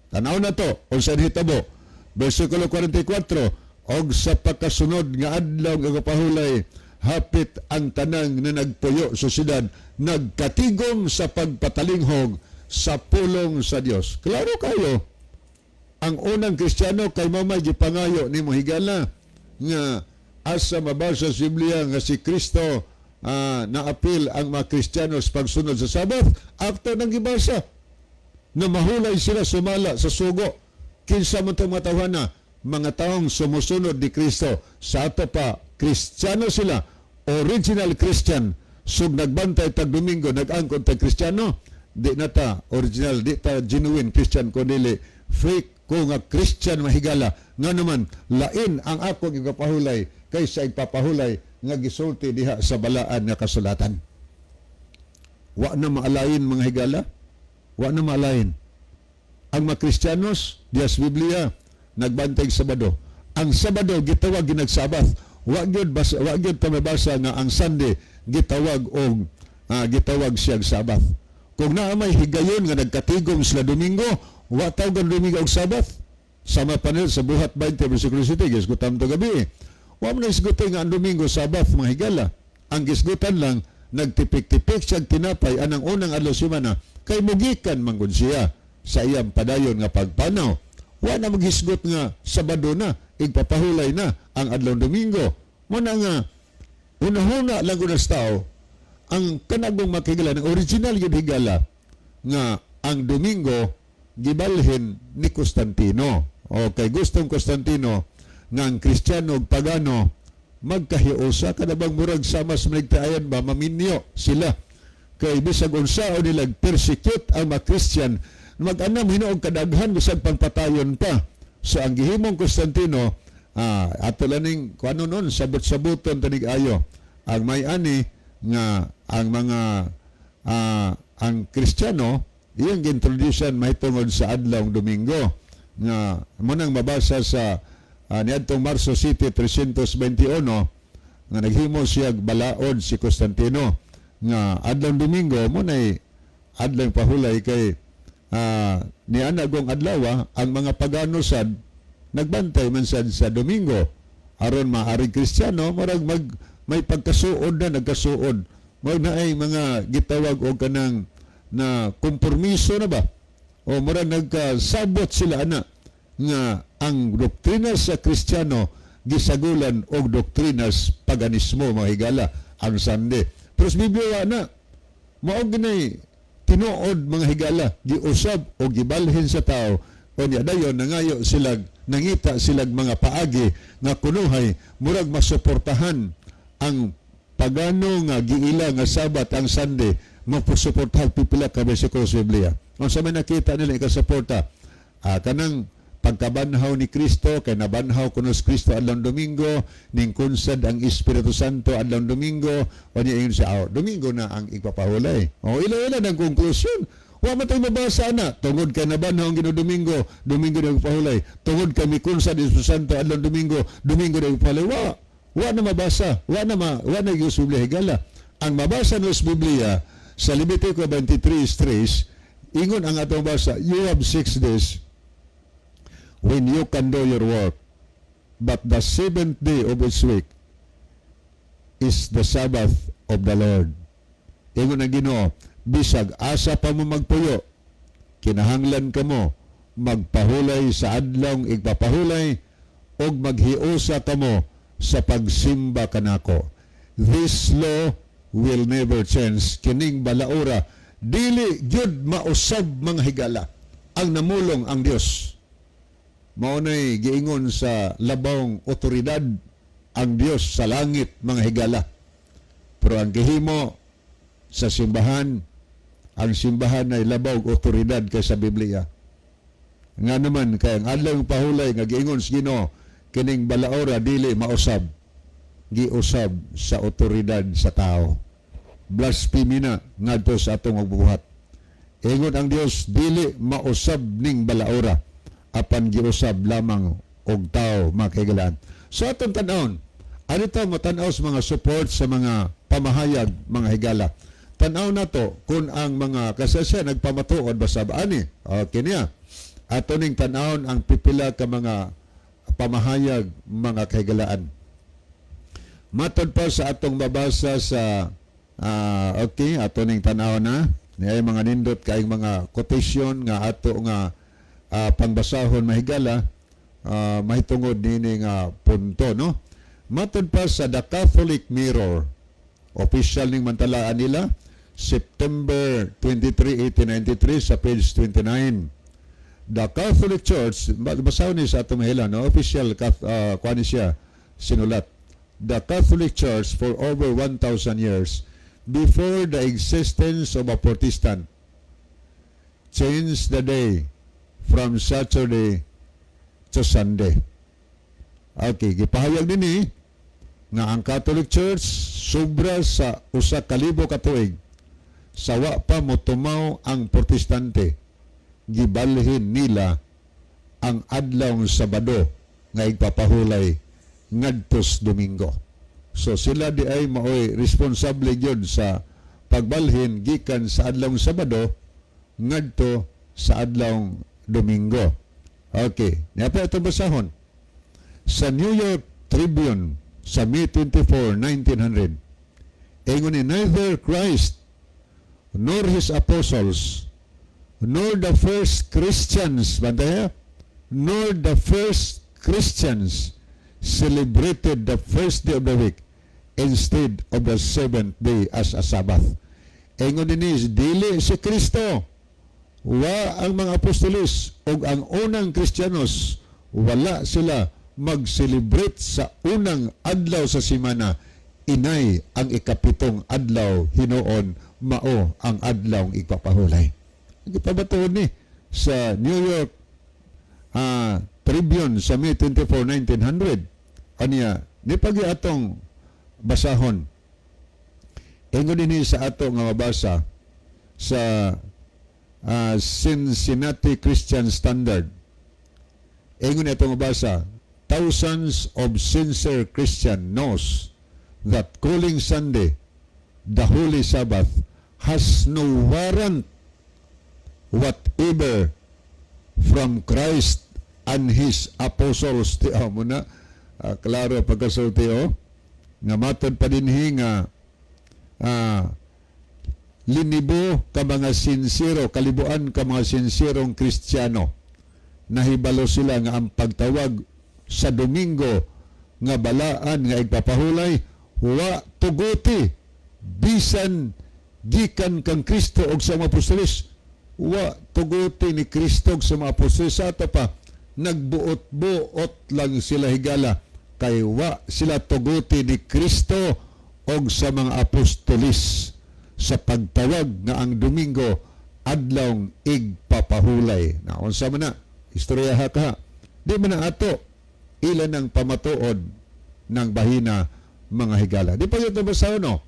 Tanaw na to, unsa nahitabo. Versikulo 44, "Og sa pagkasunod nga adlaw nga kapahulay, hapit ang tanang na nagpuyo sa syudad, nagkatigom sa pagpatalinghog sa pulong sa Dios." Klaro kayo, ang unang Kristiyano kay mamay gipangayo ni higala nga asa mabasa sa Biblia nga si Kristo naapil ang mga Kristiyano sa pagsunod sa Sabbath after nang gibasa na mahulay sila sumala sa sugo. Kinsa man itong mga tawhana? Mga taong sumusunod ni Kristo. Sa ato pa, Kristiyano sila, original Christian. Sug nagbantay tag Domingo, nag-angkon tag Kristiyano, di na ta original, di ta genuine Christian kundi fake ko nga Christian, mahigala. Nga naman, lain ang ako gipapahulay kaysa igpapahulay nga gisulti diha sa balaan nga kasulatan. Wa na maalain, mga higala. Wa na maalain. Ang mga Kristiyanos, diya sa Biblia, nagbantay Sabado. Ang Sabado gitawag ginag-Sabbath. Wa gyud ta mabasa nga ang Sunday gitawag siyang Sabbath. Kung naa may higayon nga nagkatigom sila Domingo, wa tawgan Domingo og Sabbath. Sama pa nila sa Buhat 20 versikulo 7, gisgutan to gabi. Wa man isgutan nga ang Domingo Sabbath, mga higala. Ang gisgutan lang, nagtipik-tipik siyang tinapay anang unang adlaw semana kay mugikan manggod siya sa iyang padayon nga pagpanaw. Wa na maghisgot nga Sabado na, igpapahulay na ang adlaw Domingo. Muna nga unahuna lang gud sa tao ang kanagong makigala ng original gyud, higala, nga ang Domingo gibalhin ni Constantino. O kay gustong Constantino nga ang Kristiyano ug Pagano magkahiusa, kada bang murag sama sa manigtaayan ba, maminyo sila. Kay bisag unsaon nila persecute ang mga Christian, mag-anam hinuog kadaghan bisag pangpatayon pa. So ang gihimong Constantino, ato laning kung ano nun, sabot-sabuton tanig ayo. Ang may ani nga ang mga ang Kristiyano iyang gintroducean mahitungod sa adlaw Domingo nga mo nang mabasa sa niadtong Marso 7, 321 nga naghimo siya balaod si Constantino nga adlaw Domingo mo nay adlaw pahulay kay niana gong adlaw ang mga Pagano sad nagbantay man sad sa Domingo aron maaring Kristiyano murag mag may pagkasuod na nagkasuod mo na ay mga gitawag og kanang na kompromiso na ba o murag nagkasabot sila ana. nga ang doktrina sa Kristiyano gisagulan og doktrinas paganismo, mga higala, ang Sunday. Pero sa Biblia wa na. Mao ginay tinuod, mga higala, giusab o gibalhin sa tao. Unya dayon nangayo silag, nangita silag mga paagi nga kunuhay murag masuportahan ang pagano nga giila nga Sabat ang Sunday, masuportahan pipila ka bersikulo sa Biblia. Unsa may nakita nila ikasuporta? Kanang pagkabanhaw ni Kristo, kay nabanhaw kuno si Kristo adlong Domingo, ning kunsad ang Espiritu Santo adlong Domingo, unya ingon siya, "Oh, Domingo na ang igpapahulay." Oh, ila-ila ng konklusyon. Wa man tay mabasa na tungod kay nabanhaw ang Ginoo Domingo, Domingo na igpapahulay. Tungod kay mikunsad ang Espiritu Santo adlong Domingo, Domingo na igpapahulay. Wa na mabasa, wa na gyud sa Biblia, higala. Ang mabasa no sa Biblia sa Levitico 23:3, ingon ang atong basa, "You have 6 days when you can do your work, but the seventh day of each week is the Sabbath of the Lord." Ingon ang Ginoo, bisag asa pa mo magpuyo, kinahanglan kamo magpahulay sa adlawng igpapahulay og maghiusa kamo sa pagsimba kanako. This law will never change. Kining balaura dili gyud mausab, mga higala. Ang namulong ang Dios. Mao nay giingon sa labawng otoridad, ang Dios sa langit, mga higala. Pero ang gihimo sa simbahan, ang simbahan ay labaw otoridad kaysa Biblia. Nga naman kay ang adlaw pahulay nga giingon sa Ginoo, kining balaora dili mausab, giusab sa otoridad sa tao. Blasphemy na ngadto sa atong buhat. Ingon ang Dios, dili mausab ning balaora apan giusab lamang og tao, mga kahigalaan. So atong tan-awon, ano ito matanaw sa mga support sa mga pamahayag, mga higala. Tanaw na to kung ang mga kasasya nagpamatuod ba sa ani. Okay niya. Ato ning tan-awon ang pipila ka mga pamahayag, mga kahigalaan. Matod pa sa atong babasa sa okay, ato ning tan-awon na niya mga nindot kaayong mga quotation nga ato nga pangbasahon, mahigala, mahitungod nini nga punto, no. Matod pa sa The Catholic Mirror, official ning mantalaan nila, September 23, 1893, sa page 29. The Catholic Church, basahon ni sa atong mahila, no? Official kuan ni siya sinulat. The Catholic Church for over 1,000 years before the existence of a Protestant changed the day from Saturday to Sunday. Okay, gipahayag dinhi nga ang Catholic Church sobra sa 1,000 ka tuig sa wa pa motumaw ang Protestante, gibalhin nila ang adlaw Sabado nga igpapahulay ngadtos Domingo. So sila di ay maoy responsable gyud sa pagbalhin gikan sa adlaw Sabado ngadto sa adlaw Domingo. Okay, niya pa ito basahon. Sa New York Tribune sa May 24, 1900, ingon ni, "Neither Christ nor his apostles nor the first Christians," bantay, "nor the first Christians celebrated the first day of the week instead of the seventh day as a Sabbath." Ingon dinhi, dili si Kristo, wa ang mga apostoles ug ang unang Kristiyanos, wala sila mag-celebrate sa unang adlaw sa simana. Inay ang ikapitong adlaw hinuon mao ang adlaw igpapahulay. Gipabatuon ni sa New York Tribune sa May 24, 1900. Anya, ni pagi atong basahon. Ingon dinhi sa ato nga mabasa sa Cincinnati Christian Standard. Ingon ito mabasa, "Thousands of sincere Christian knows that calling Sunday the Holy Sabbath has no warrant whatever from Christ and His apostles." Ti mo na, klaro pagkasulti, oh, nga matod pa dinhi nga linibo ka mga sinsero, kalibuan ka mga sinsirong Kristiyano. Nahibalo sila nga ang pagtawag sa Domingo nga balaan nga igpapahulay wa tuguti bisan gikan kang Kristo og sa mga apostoles. Wa tuguti ni Kristo og sa mga apostoles. Sa ato pa, nagbuot-buot lang sila, higala, kay wa sila tuguti ni Kristo og sa mga apostoles sa pagtawag nga ang Domingo adlawng igpapahulay. Na unsa man na istorya ha ka, di man na ato ilan ang pamatuod ng bahina, mga higala. Di pa ito basta, no?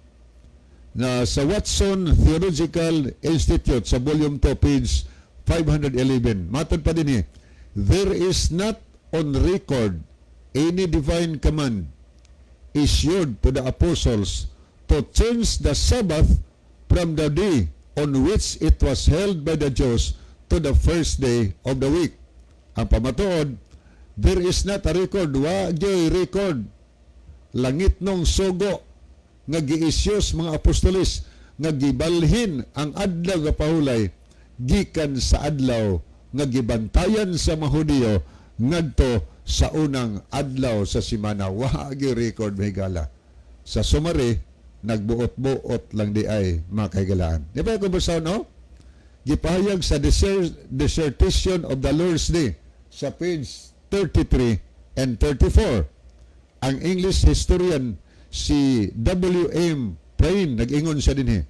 Na sa Watson Theological Institute sa volume 2, page 511. Matod pa din eh, there is not on record any divine command issued to the apostles to change the Sabbath from the day on which it was held by the Jews to the first day of the week. Ang pamatuod, there is not a record, wa gyoy record langit nung sugo nga giisyos mga apostolis nga gibalhin ang adlaw nga pahulay gikan sa adlaw nga gibantayan sa mga Hudiyo ngadto sa unang adlaw sa simana. Wa gyud record, mahigala. Sa summary, nagbuot-buot lang di ay, mga kahigalaan. Di ba kung basta, no? Gipahayag sa Dissertation of the Lord's Day sa page 33 and 34, ang English historian si W.M. Payne, nag-ingon siya din eh,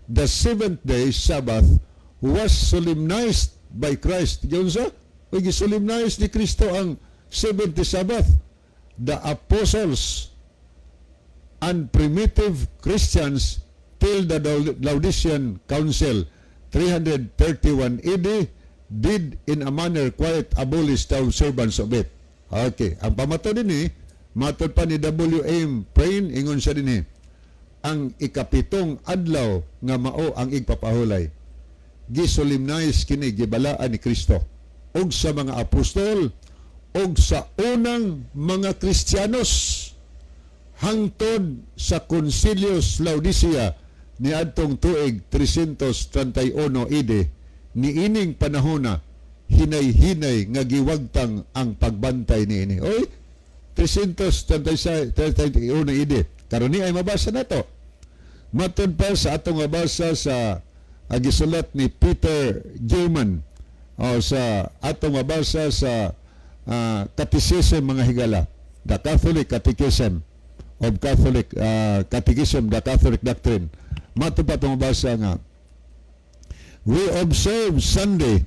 "The seventh day Sabbath was solemnized by Christ." Yun sa, uy, gisolemnize ni Kristo ang seventh day Sabbath. "The apostles and primitive Christians till the Laodicean Council 331 AD did in a manner quite abolish the observance of it." Okay, ang pamato din eh, matod pa ni W.M. Payne, ingon siya din eh, ang ikapitong adlaw nga mao ang igpapahulay, gisolemnize kini, gibalaan ni Kristo ug sa mga apostol ug sa unang mga Kristiyanos hangtod sa Konsilyo sa Laodicea niadtong tuig 331 AD. Niining panahona, hinay-hinay nga giwagtang ang pagbantay niini. Oy, 331 AD. Karon ni ay mabasa nato. Matod pa sa atong mabasa sa gisulat ni Peter German o sa atong mabasa sa Catechism, mga higala, the Catholic Catechism of Catholic Catechism, the Catholic Doctrine. Matod pa atong mabasa nga we observe Sunday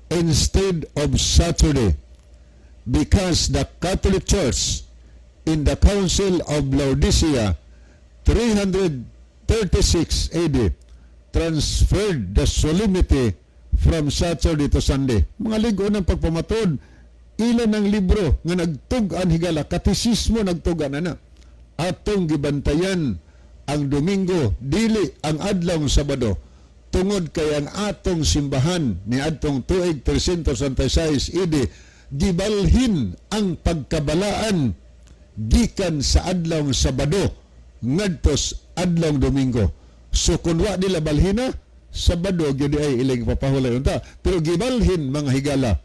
instead of Saturday because the Catholic Church in the Council of Laodicea 336 AD transferred the solemnity from Saturday to Sunday. Mga ligo ng pagpamatod, ilan ang libro nga nagtug-an, higala, katisismo nagtug-an na. Atong gibantayan ang Domingo, dili ang adlaw Sabado, tungod kay ang atong simbahan ni adtong tuig 336 AD gibalhin ang pagkabalaan gikan sa adlaw Sabado ngadto sa adlaw Domingo. So kun wa nila balhina, Sabado gyud ay ilang papahulay unta. Pero gibalhin, mga higala,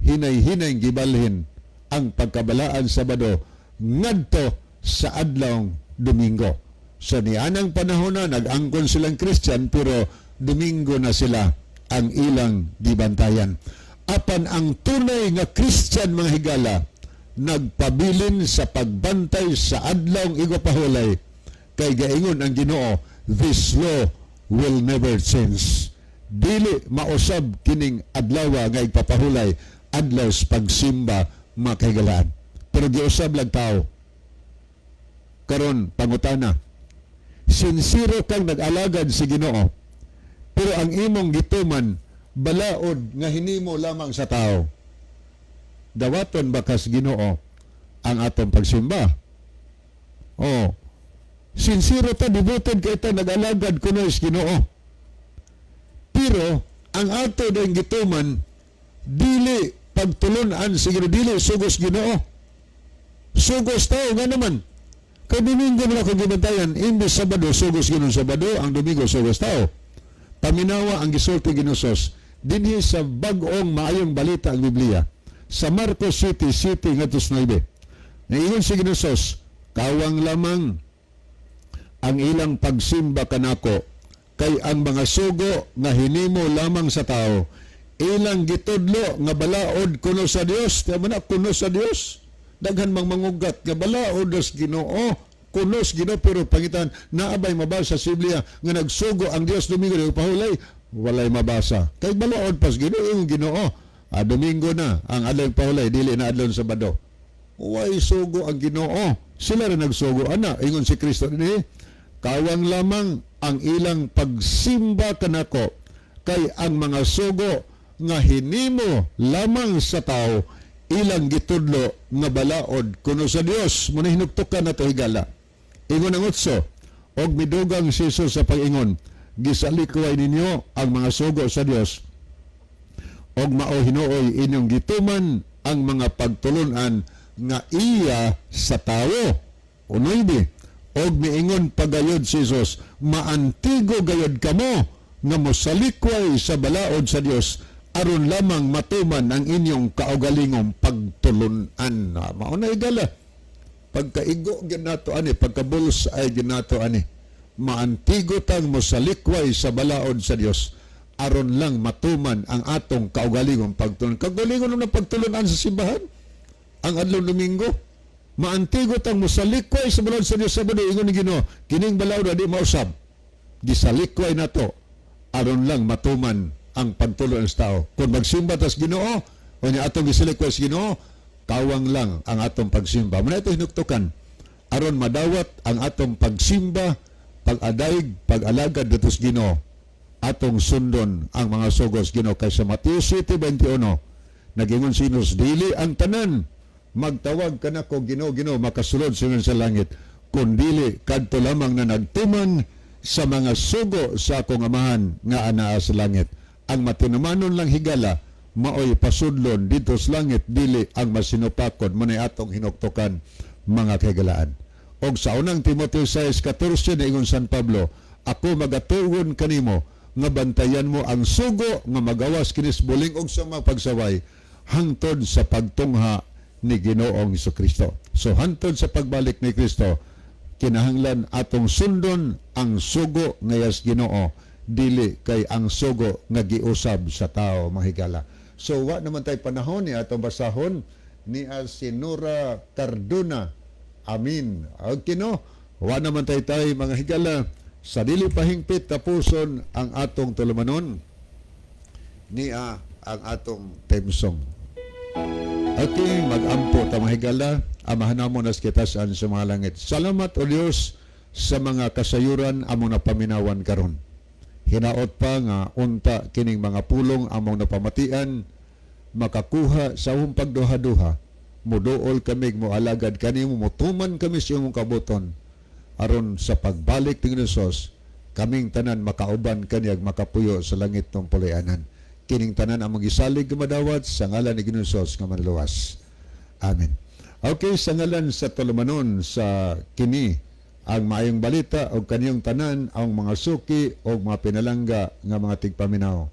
hinay-hinay gibalhin ang pagkabalaan Sabado ngadto sa adlaw Domingo. So nianang panahon na nag-angkon silang Christian, pero Domingo na sila ang ilang gibantayan. Apan ang tunay nga Christian, mga higala, nagpabilin sa pagbantay sa adlawng igpapahulay kay gaingon ang Ginoo, "This law will never change." Dili mausab kining adlaw nga igpapahulay, adlaw sa pagsimba, mga kahigalaan. Pero giusab lang tao. Karon pangutana, sinsero kang nag-alagad sa Ginoo, pero ang imong gituman balaod nga hinimo lamang sa tao, dawaton ba kas Ginoo ang atong pagsimba? Oh, sinsero ta, devoted kay ta, nag-alagad kuno sa Ginoo, pero ang ato din gituman dili pagtulunan sa Ginoo, dili sugos Ginoo, sugos tao. Nga naman kay Domingo man ako gibantayan imbes Sabado, sugos Ginoo Sabado, ang Domingo sugos tao. Paminawa ang gisulti Ginoo. Dinhi sa bag-ong maayong balita ang Biblia sa Marcos City City ngadto sa 9. Niingon si Ginoong Hesus, kawang lamang ang ilang pagsimba kanako kay ang mga sugo nga hinimo lamang sa tao, ilang gitudlo nga balaod kuno sa Dios. Tiyan mo na, kuno sa Dios. Daghan mang mangugat nga balaod sa Ginoo, kuno sa Ginoo, pero pangitan, naa bay mabasa sa Biblia nga nagsugo ang Dios Domingo di pahulay? Walay mabasa kay balaod pas Ginoo yung Ginoo. Ah, Domingo na ang adlaw pahulay, dili na adlaw Sabado. Way sugo ang Ginoo. Sila rin nagsugo ana. Ingon si Kristo dinhi, kawang lamang ang ilang pagsimba kanako kay ang mga sugo nga hinimo lamang sa tao, ilang gitudlo nga balaod kuno sa Dios. Muna hinugtukan nato, higala. Ingon ang 8, og midugang si Jesus sa pag-ingon, gisalikway ninyo ang mga sugo sa Dios og mao hinuoy inyong gituman ang mga pagtulunan nga iya sa tawo. O 9, og miingon pagayod si Jesus, maantigo gayod kamo nga mosalikway sa balaod sa Dios aron lamang matuman ang inyong kaugalingong pagtulunan. Ah, mao na, higala. Pagkaigo gyud nato ani, pagkabuls ay gyud nato ani. Maantigo tang mosalikway sa balaod sa Dios aron lang matuman ang atong kaugalingong pagtulunan. Kaugalingon ng pagtulunan sa simbahan ang adlaw Domingo. Maantigo tang mosalikway sa balaod sa Dios Sabado, ingon ni Ginoo, kining balaod di mausab. Gisalikway nato aron lang matuman ang pagtulunan sa tao. Kung magsimba tas Ginoo, o niya atong gisalikway sa Ginoo, kawang lang ang atong pagsimba. Muna ito hinuktukan aron madawat ang atong pagsimba, pag-adayg, pag-alagad dito sa Ginoo. Atong sundon ang mga sugos Ginoo kay sa Mateo 7:21 nagingon si Jesus, dili ang tanan magtawag kanako Ginoo, Ginoo makasulod sa langit, kundili kadto lamang na nagtuman sa mga sugo sa akong Amahan nga anaa sa langit. Ang matinumanon lang, higala, maoy pasudlon dito sa langit, dili ang masinupakod. Mo atong hinuktukan, mga kahigalaan. Og sa unang Timoteo 6:14 niingon San Pablo, ako magatugon kanimo nga bantayan mo ang sugo nga magawas kinis buling og sa mga pagsaway hangtod sa pagtungha ni Ginoong Kristo. So hangtod sa pagbalik ni Kristo, kinahanglan atong sundon ang sugo nga yas Ginoo, dili kay ang sugo nga giusab sa tao, mga higala. So wa naman tay panahon ni atong basahon ni si Nora Cardona. Amin. Okay, no? Wa naman tay mga higala, sa dili pahingpit tapuson ang atong tulumanon niya ang atong theme song. Okay, mag-ampo ta, mga higala. Amahan namo nas kitasan sa mga langit. Salamat o Dios sa mga kasayuran among napaminawan karon. Hinaot pa nga unta kining mga pulong among napamatian makakuha sa among pagduha-duha. Muduol kami, moalagad kanimo, mutuman kami sa imong kabuton aron sa pagbalik ni Jesus kaming tanan makauban kaniyag makapuyo sa langit ng pulayanan. Kining tanan ang magisalig nga madawat sa ngalan ni Ginoong Hesus nga manluwas. Amen. Okay, sa ngalan sa tulumanon sa kini ang maayong balita og kaniyong tanan ang mga suki o mga pinalangga nga mga tigpaminaw.